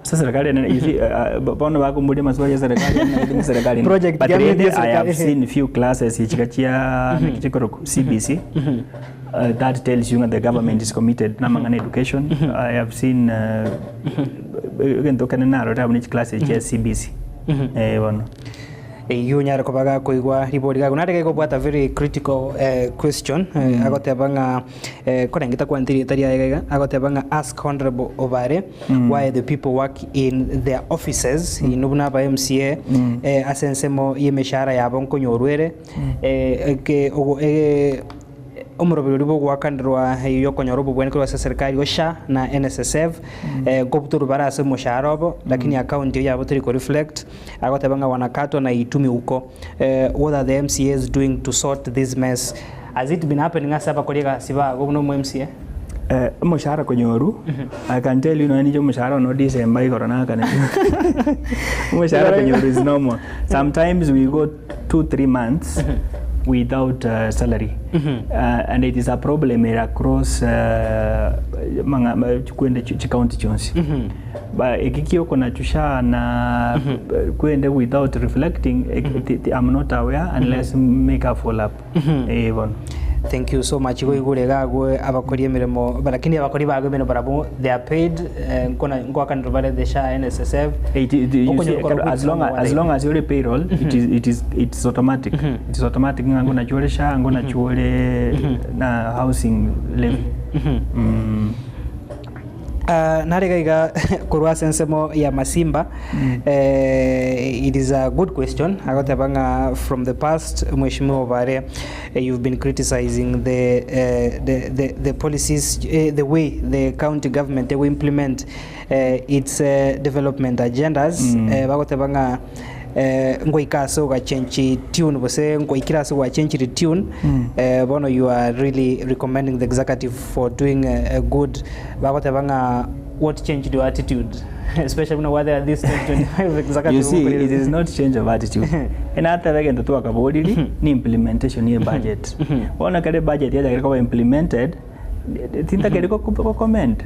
Ase serikali enene, you see, bono bakomboria amaswali ya serikali enene, naende serikali enene. Project But ya rende, media I have serikali. seen few classes chiga chia naki chikorokwa CBC. That tells you ng'a the government is committed na amang'ana education. I have seen egento kende narorire abwo ne chiclasses chia CBC. Eh bono. Eyio onyare koba gakoigwa ribori gago nare gekobwata very critical question agoteba ng'a korenge takwaneti rieta riaye iga iga agoteba ng'a ask honourable Obare why the people work in their offices inwe buna aba MCA ase ensemo y'emeshahara yabo nkonyorwa ere eke ogo Omoroberi oria bw'ogoakanerwa y'okonyora obobweni korwa ase serikali o SHA na NSSF nkobutorwa bare ase omoshahara obo, lakini account eyio yabo teri ko reflect. Agoteba ng'a wanakatwa na itumi uko. What are the MCAs doing to sort this mess? Has it been happening ase abakori egasi bago buna omo MCA? Omoshahara konyorwa, I can tell you nonya ninche omoshahara one o December igoro naakanete. Omoshahara konyorwa is normal. Sometimes we go 2-3 months without salary and it is a problem ere across kwende chicounty chionsi. Ba eki kiokonachusha na kwende without reflecting I'm not aware unless make a follow up. Eh bono. Thank you so much. Igo igure iga agwo abakori emeremo lakini abakori bago emeremo barabwo they are paid nkona nkoakanirwe bare the SHA NSSF. You see, as long as you're payroll, it is automatic. It is automatic ng'a ngona chore SHA, ngona chore na housing levy. Nare iga iga korwa ase ensemo ya Masimba, it is a good question agoteba ng'a from the past Mheshimiwa Obare you've been criticizing the policies, the way the county government will implement its development agendas. Bagoteba ng'a ngoika ase ogachenchi tune gose ngoikire ase gwachenchire tune, bono you are really recommending the executive for doing a good. Bagoteba ng'a what changed your attitude, especially buna whether this 2025 executive? You see, it is not change of attitude. Enatebe egento twakaboriri ni implementation ye budget. Bono ekero budget yachakire koba implemented, tintakeri go comment.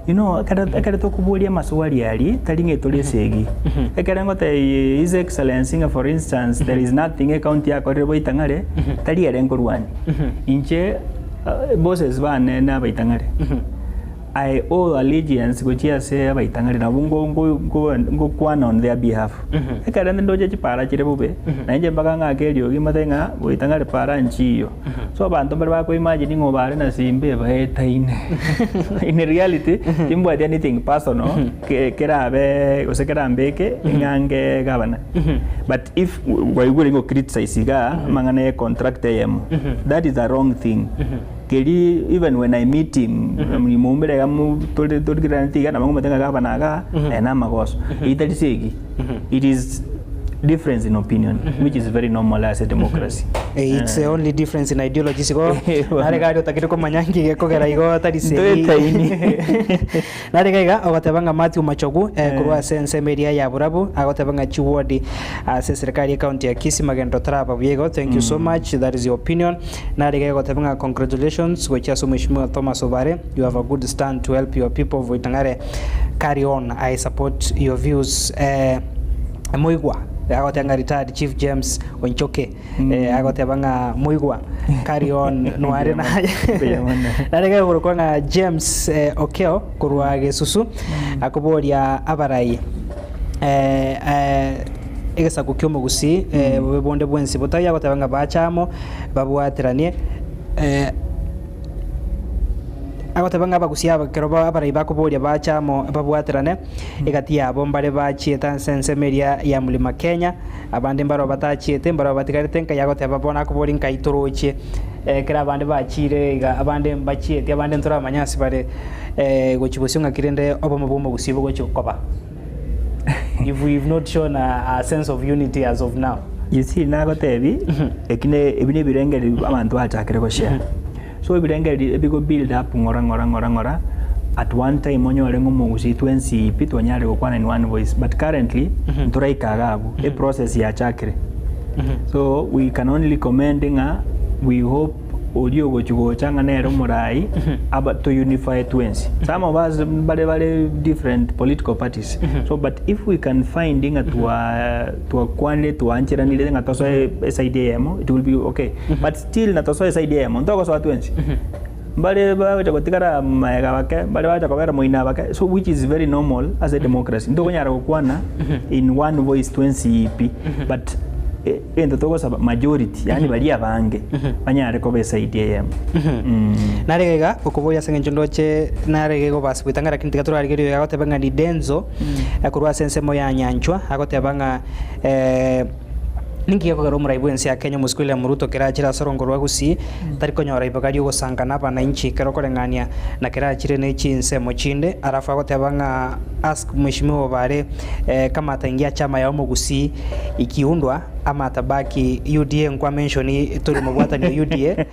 Ekero tokoboria amaswali aria, tari ng'a etore esegi. Ekero ngotebi His Excellency ng'a for instance there is nothing ecounty yakorire boitang'are, tari ere nkorwania. Inche bosses bane na abaitang'are. I owe allegiance gochia ase abaitang'ari nabo ngokwana on their behalf. Ekero rende ndoche chipara chire bobe, nainche mpaka ng'ake eriogi mbatebie ng'a boitang'ari para nchiyo. So abanto mbare bako imagine ng'a obare na simba ebaetaine. In reality, timbwati anything personal kerabe gose kerambeke ng'ange gavana. But if kwaigure ngo criticize igaa amang'ana ya econtract eyemo, that is a wrong thing. Keri even when I meet him, moumere iga tore torigereraneti iga nabo ngomotebia ng'a gavana igaa aye na amagoso. Eyio tari segi, it is difference in opinion which is very normal ase democracy. It's the only difference in ideologies igo nare gari otagete komanya nki gekogera igo tari segi. Ntoetaini. Nare iga iga ogoteba ng'a Mathew Machogu korwa ase ensemo eria ya Borabu agoteba ng'a chiward ase eserikari ye county ya Kisii magendo taraba buya igo. Thank you so much, that is your opinion. Nare iga egoteba ng'a congratulations gochia ase omweshimiwa Thomas Obare, you have a good stand to help your people of Oitang'are, carry on, I support your views. Moigwa agoteba ng'a retired Chief James Onchoke agoteba ng'a Moigwa carry on nware naye. Nare iga egorokwa ng'a James Okeo korwa Gesusu akoboria abarai egesaku ki'omogusii bobe bonde bwensi botaiyo agoteba ng'a bache amo babwateranie agoteba ng'a abagusii aba ekero abarai bakoboria bache amo babwaterane egati yabo mbare bachiete ase ensemo eria ya Mlima Kenya abande mbaro batachiete mbaro batigarete nkai agoteba bono akoboria nkai torochie ekero abande bachire iga abande mbachieti abande ntoramanye ase bare gochia bosio ng'aki rende obomo bwa omogusii bogochia koba if we've not shown a sense of unity as of now. You see, nagotebi eki ne ebi ne ebirengererio abanto bachakire goshare. So ebirengererio ebigo build up ng'ora ng'ora ng'ora ng'ora at one time onyore ng'a omogusii twensi pi twanyarire gokwana in one voice but currently ntoraika iga abwo, eprocess yachakire. So we can only commend ng'a we hope. Oria ogochia gocha ng'a nere omorai aba to unify twensi. Some of us mbare bare different political parties. So but if we can find ng'a twa twakwanire twancheranire ng'a tosoe eside eyemo it will be okay. But still na tosoe eside eyemo ntogosoa twensi. Mbare bagocha gotigara maega bake, mbare bagocha kobera moino bake, so which is very normal ase democracy. Ntokonyara gokwana in one voice twensi pi but Egento togosaba majority yaani baria abange banyare koba eside eyemo. Nare iga iga okoboria ase eng'encho ndoche nare iga igo basi goetanga lakini tiga torarigererie oyo agoteba ng'a ni Denzo korwa ase ensemo ya Nyanchwa agoteba ng'a ninki gekogera omorai bwensi ya Kenya omosike William Ruto kera achire ase orongo rwa Gusii tari konyora ibaga riogosanga na abananchi ekero okoreng'ania na kera achire ne chinsemo chinde alafu agoteba ng'a ask Mheshimiwa Obare kama ataingia chama ya omogusii ikiundwa ama atabaki UDA nkwa mention tori mobwatani o UDA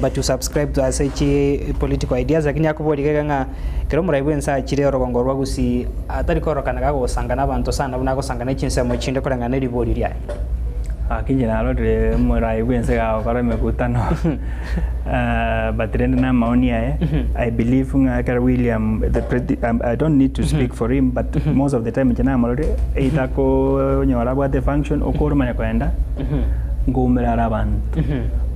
but you subscribe to ase chi political ideas lakini akoboria iga iga ng'a ekero omorai bwense achire orogongo rwa Gusii atari kororokana gagosanga na abanto sana buna agosanga ne chinsemo chinde koreng'ana ne ribori riaye. Gaki inche narorire omorai bwense gagokora emekutano but rende na amaoni aye I believe ng'a ekero William the presi I don't need to speak for him but most of the time inche namororire either akonyora abwate efunction okore omanye koenda nkoumera are abanto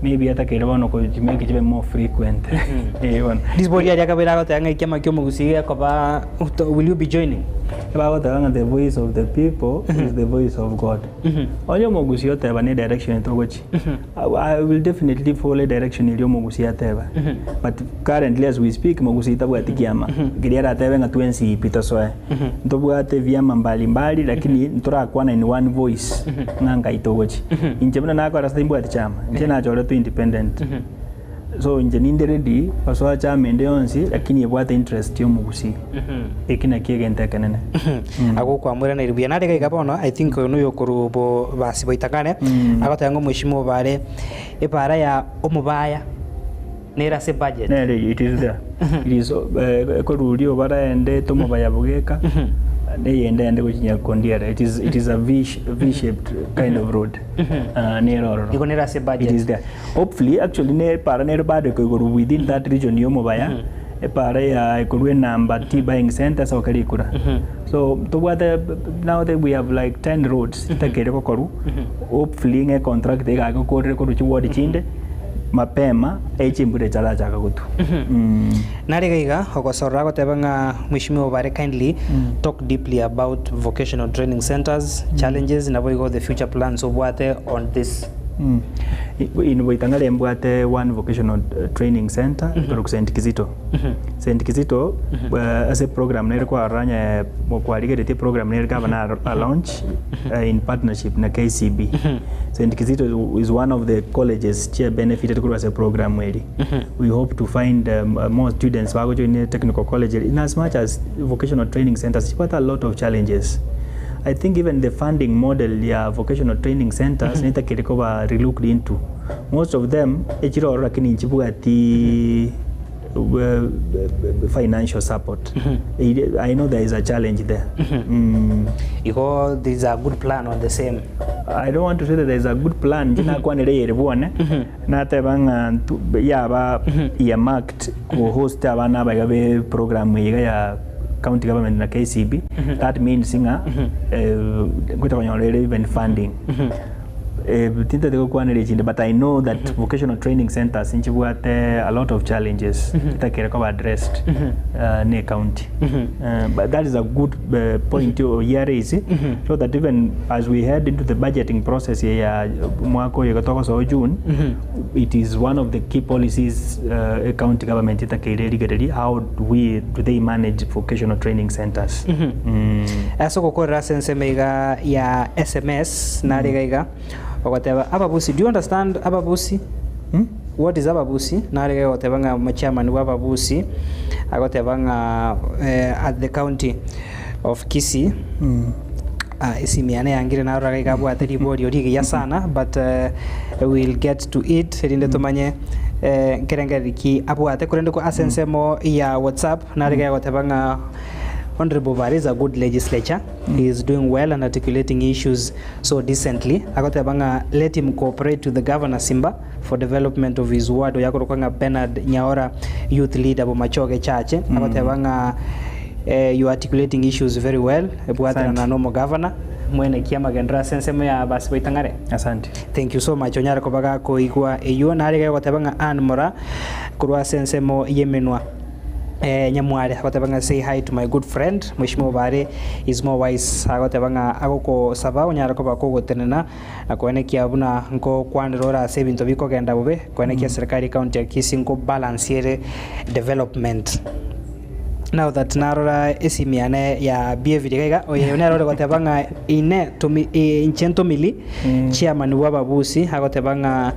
maybe atakeire bono kochimake chibe more frequent eh bono. Risibori riaria akabere agoteba ng'a ekiama kia omogusii gekoba will you be joining? Bagoteba ng'a the voice of the people is the voice of God. Onye omogusii oteba ne direction togochia, I will definitely follow direction eria omogusii ateba. But currently as we speak mogusii tabwati kiama keria aratebe ng'a twensi pi tosoe. Ntobwate ebiama mbali mbali lakini ntorakwana in one voice ng'a nkai togochia. Inche buna nakora ase timbwati chama, inche nachoretwe independent. So inche ninde ready gosoa chama ende yonsi lakini ebwate interest ya omogusii. Eki nakio egento ekenene. Agokwamweraneri buya. Nare iga iga bono, I think oyo noyo okorwa bo basi boitang'ane, agoteba ng'a omweshimiwa obare ebara ya omobaya nere ase ebudget. Nere it is there. It is ekoruria obaraende tomobaya bogeka, neyende ende gochia Nyakondiere. It is it is a V V shaped kind of road. Nere ororo. Igo nere ase ebudget. It is there. Hopefully actually ne epara nere bado ekoigorwa within that region ya omobaya, epara ya ekorwa enamba tea buying center ase goka rikura. So tobwate now that we have like 10 roads chitakeire gokorwa, hopefully ng'a econtract iga egokorire korwa chiward chinde mapema echimbura echarachaka gotwa. Nare iga iga ogosorora agoteba ng'a Mheshimiwa Obare kindly talk deeply about vocational training centers, challenges naboigo the future plans obwate on this. In Boitang'are mbwate one vocational training center ekorokwa St. Kizito. St. Kizito ase program nere kwarora onye kwarigeretie program nere gavana a launch in partnership na KCB. St. Kizito is one of the colleges chia benefited korwa ase program eri. We hope to find more students bagojoin technical college in as much as vocational training centers chibwate a lot of challenges. I think even the funding model ya vocational training centers netakire koba relooked into. Most of them echire ororo lakini nchibwati financial support. I know there is a challenge there. Igo there is a good plan on the same. I don't want to say that there is a good plan, inche nakwanire eyere bwane, nateba ng'a ntu yaba earmarked ko host abana aba iga be program eye iga ya county government na KCB, that means ng'a ngocha konyora ere even funding. Tintagete gokwanera echinde but I know that vocational training centers nchibwate a lot of challenges chitakere koba addressed ne county. But that is a good point oyio raise so that even as we head into the budgeting process eye ya omwaka oyo iga togosoa June, it is one of the key policies county government etakeire erigererie how do we do they manage vocational training centers. Ase ogokorera ase ensemo iga ya sms nare iga iga ogoteba ababusi do you understand ababusi what is ababusi nare iga ogoteba ng'a omochairman bwa ababusi agoteba ng'a at the county of Kisii Esimi yane yangire narora iga abwate riborio rigiya sana but we'll get to it erinde tomanye nkerengereri ki abwate korende ko ase ensemo ya whatsapp nare iga egoteba ng'a Honourable Obare is a good legislature, he is doing well and articulating issues so decently. Agoteba ng'a let him cooperate with the Governor Simba for development of his ward oyo akorokwa ng'a Bernard Nyaora youth leader Bomachoge Chache. Agoteba ng'a eh, you are articulating issues very well ebwaterana Asante. na omogavana mwene ki amagenderero ase ensemo ya abasi baitang'are. Asante. Thank you so much onyare koba gakoigwa eywo nare iga egoteba ng'a Ann Mora korwa ase ensemo y'emenwa eh, Nyamware agoteba ng'a say hi to my good friend Mheshimiwa Obare is more wise agoteba ng'a agokosaba onyare koba kogotenena na koenekia buna nkokwanera ore ase ebinto bikogenda bobe koenekia serikali county ya Kisii nko balance ere development. Now that narora esimi yane ya behavior iga iga, oyo nere ore goteba ng'a ine tomi inche ntomili chairman bwa ababusi agoteba ng'a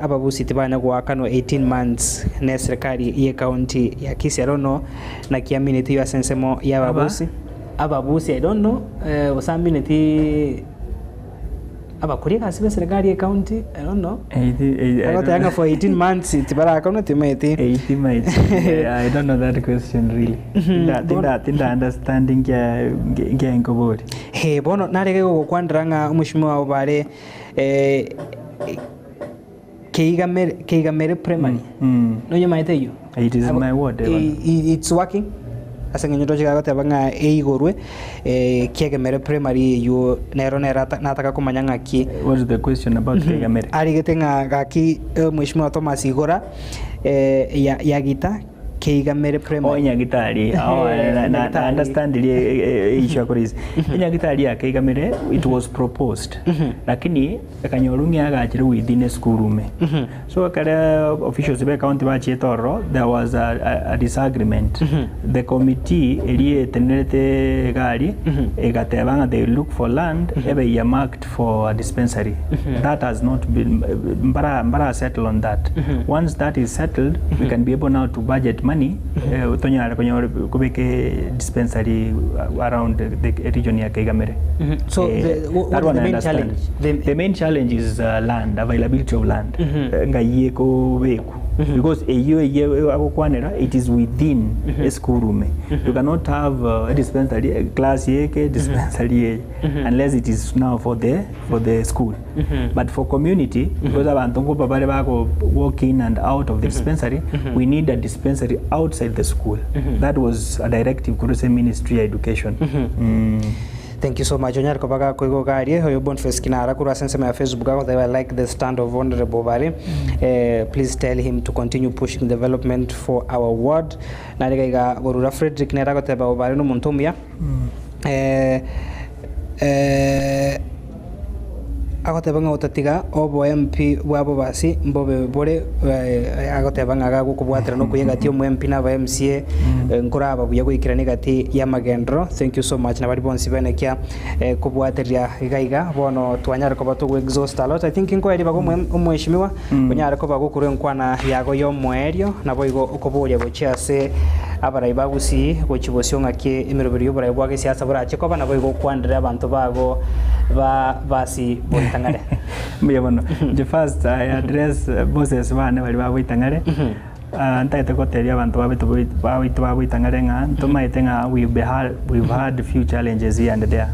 ababusi tibanya goakanwa 18 months ne serikali ye county ya Kisii I don't know naki amineti ase ensemo ya ababusi. Ababusi I don't know gose amineti. Abakori egasi b'eserekari y'ecounty, I don't know. Agoteba ng'a for 18 months tibarakonwa timaeti. 18 months. Yeah, I don't know that question really. Tinda tinda tinda understand nkia nkia nkobori. He bono narege gogokwanera ng'a omweshimiwa Obare eh, Keigamere Keigamere primary. Nonyemaete eyio? It is my ward, eh, bono. It's working ase eng'encho ntoche gagoteba ng'a eigorwe eh, Kiegemere primary eywo nero nere ata nataka komanya ng'aki. What is the question about Keigamere? Arigete ng'a gaki eh, Mheshimiwa Thomas igora eh, ya yagita Keigamere Oh, primary. enyagitari. Oh, Ehe, na, na, na enyagitari. understand ri issue ya kuraise. Enyagitari ya Keigamere it was proposed. Lakini Ekanyorwa ng'a eagachire within esukuru ime. So ekere officials be county bachiete ororo, there was a, a, a disagreement. The committee eria etenerete egari egateba ng'a they will look for land ebe earmarked for a dispensary. That has not been mbara mbara settle on that. Once that is settled, we can be able now to budget money eh, tonyare konyora kobeka dispensary around the, the region ya Keigamere. So Eh, the, what that is one the I main understand. challenge? The, The main challenge is land, availability of land. Eh, Ng'ai ekobekwa. Because eyio eyio agokwanera it is within eschool room. You cannot have a dispensary eh, class yeke dispensary eye unless it is now for the for the school. But for community because abanto nkoba bare bago walk in and out of the dispensary, we need a dispensary outside the school. That was a directive korwa ase ministry ya education. Thank you so much onyare koba gakoigwa iga aria oyo Boniface Kinara korwa ase ensemo ya Facebook agoteba I like the stand of Honourable Obare eh, please tell him to continue pushing development for our ward nare iga iga Borura Fredrick nere agoteba Obare nomonto omuya eh, eh, Agoteba ng'a otatiga obo MP bwa bobasi mbobe bore agoteba ng'a gagokobwaterana okuya egati y'omo MP na aba MCA nkoraba buya goikerana egati y'amagenderero. Thank you so much na baria bonsi benekia kobwateria iga iga bono twanyare koba togo exhaust a lot I think nkoeria baga omweshimiwa onyare koba gokorwa enkwana yago y'omoerio naboigo okoboria gochia ase abarai ba Gusii gochia bosio ng'aki emeroberi y'oborai bwa gesiasa borache koba naboigo okwanere abanto bago ba basi boitang'are. Mbuya mono. Inche first I address bosses bane baria ba boitang'are, ntagete gotebia abanto babeto baito ba boitang'are ng'a ntomaete ng'a we've had we've had few challenges here and there.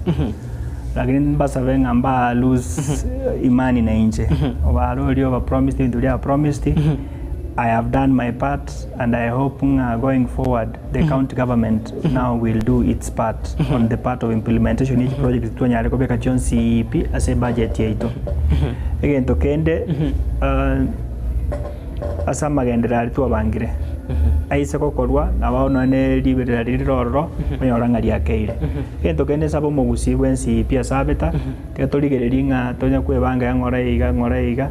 Lakini mbasabe ng'a mba lose imani na inche. Obarorie oba promised ebinto biria promised, I have done my part and I hope ng'a going forward the county government now will do its part on the part of implementation ye chiproject twanyare kobeka chionsi pi ase ebudget yaito. Egento kende ase amagenderero aria twabangire aise gokorwa nabo nonye ne riberera riria rire ororo onyore ng'a riakeire. Egento kende nsabe omogusii bwensi pi ase abeta Tiga torigererie ng'a tonya kwebanga ya ng'ora iga ng'ora iga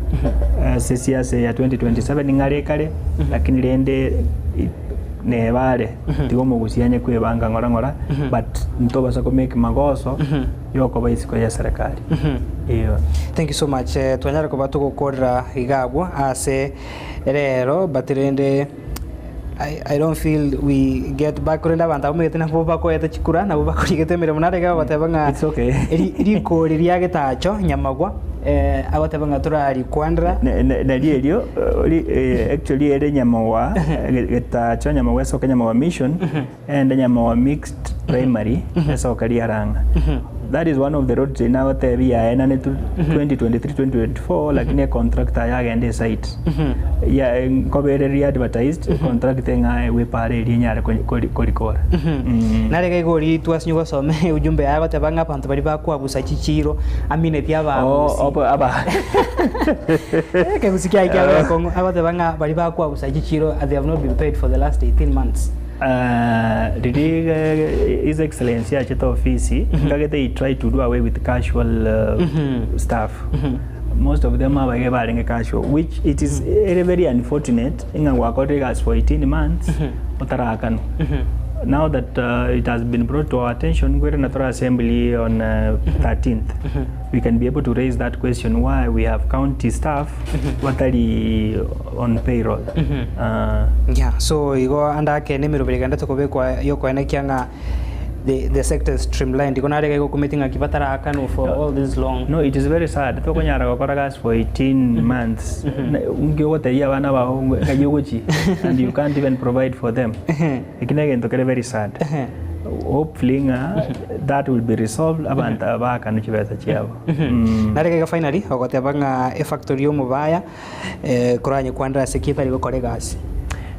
ase esiasa ya 2027 ng'are ekare lakini rende neba are tiga omogusia anye kwebanga ng'ora ng'ora but ntobasa ko make magoso yokoba isiko ye serikali eeh. Thank you so much twanyare koba togokorera iga abwo ase rero but rende I, I don't feel we get back korende abanto abwo omanyete nabwo bakoete chikura nabwo bakorigete emeremo naro iga bagoteba ng'a It's okay. ri- rikori ria getacho nyamagwa eh, agoteba ng'a torarikwanera Ne- ne- Nari erio eh, ri- eh, actually ere Nyamagwa eh, getacho Nyamagwa esoke Nyamagwa mission ende Nyamagwa mixed. Primary esoka riarang'a. That is one of the roads nagotebi yaenanetwe 2023 2024 lakini econtractor yagenda esite ya nkobere re-advertised contractor ng'a egwepara eria enyare korikora. Nare iga igori twasinye gosoma ujumbe yaye agoteba ng'a abanto baria bakwabusa chichiro amineti ababusi. Oh, aba Ekegusi kiaye kiabe gekong'u agoteba ng'a baria bakwabusa chichiro they have not been paid for the last 18 months. Riria His Excellency achete ofisi, nkagete he tried to do away with casual staff. Most of them abaiga barenge casual, which it is ere very unfortunate ng'a gwakorire egasi for 18 months otarakanwa. Now that it has been brought to our attention, nkoirana tore assembly on 13th, we can be able to raise that question why we have county staff batari on payroll. Yeah, so igo ande ake nemeroberi egenderete kobekwa yokoenekia ng'a the sector is streamlined. Igo nare iga igokumeti ng'aki batarakanwa for all this long. No, it is very sad. Tokonyara gokora gasi for 18 months. Nki ogotebia abana bao ng'ai ogochia and you can't even provide for them. Eki negento kere very sad. Hopefully ng'a that will be resolved abanto aba baakanwe chibesa chiabo. Nare iga finally ogoteba ng'a efactory ya omobaya koranye kwandera ase ki etari gokora egasi.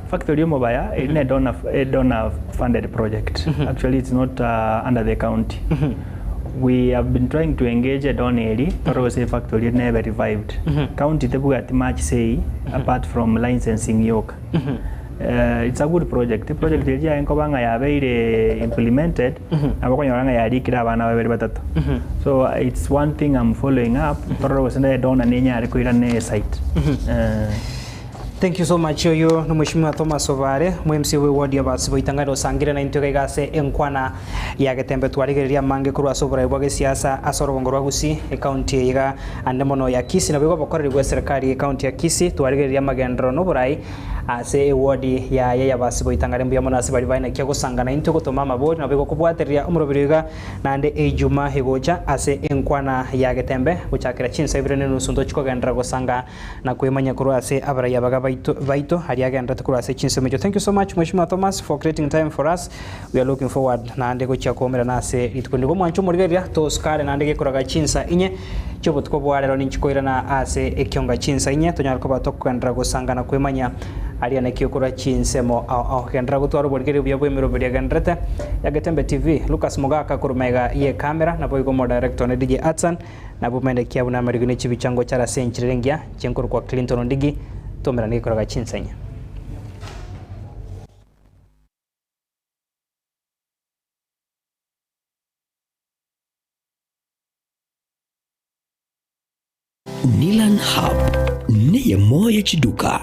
Factory ya omobaya eri ne donor, a donor funded project. Actually it's not under the county. We have been trying to engage a donor eri tore gose efactory eri nebe revived. County tebwati much say apart from licensing yoka. It's a good project, eproject eria yaye nkoba ng'a yabeire implemented, nabo okonyora ng'a yarikire abana babere batato. So it's one thing I'm following up, torore gose nere donor nenyare koirana esite. Thank you so much oyo no mweshimiwa Thomas Obare mo MC bwe ward ya Basibo Itang'ani osangire naintwe iga iga ase enkwana ya Getembe twarigereria amange korwa ase oborai bwa gesiasa ase orogongo rwa Gusii ecounty eye iga ande mono ya Kisii naboigo obokoreri bwe serikali ecounty ya Kisii twarigereria amagenderero na oborai Ase ewodi yaye y'abasiboitang'are mbuya mono ase baria baenekia gosangana intwe gotoma amabori nabo igokobwatereria omorobiri iga naende Eijuma egocha ase enkwana ya Getembe gochakera chinsa ibere nenusu ntochi kogenderera gosanga na kwemanya korwa ase abarai abaga baito baito aria agendererete korwa ase chinsemo echio. Thank you so much Mheshimiwa Thomas for creating time for us. We are looking forward naende gochia koumerana ase rituko nigo mwanche omorigereria tosukare naende gekoraga chinsa inye chiobotuko bwa rero ninchi koirana ase ekionga chinsa inye tonyare koba tokogenderera gosanga na kwemanya aria naki okorwa chinsemo ao ao genderera gotwara oborigereria obuya bw'emeroberi egendererete ya Getembe TV Lucas Mogaka korwa magega ye camera naboigo omodirector one DJ Atsan nabwo mende kia buna amariko ne chibicha ngochara ase enchera engiya chinkorokwa Clinton Ondigi toumerane gekoraga chinsa inye. Nilan Hub neyemo ye chiduka.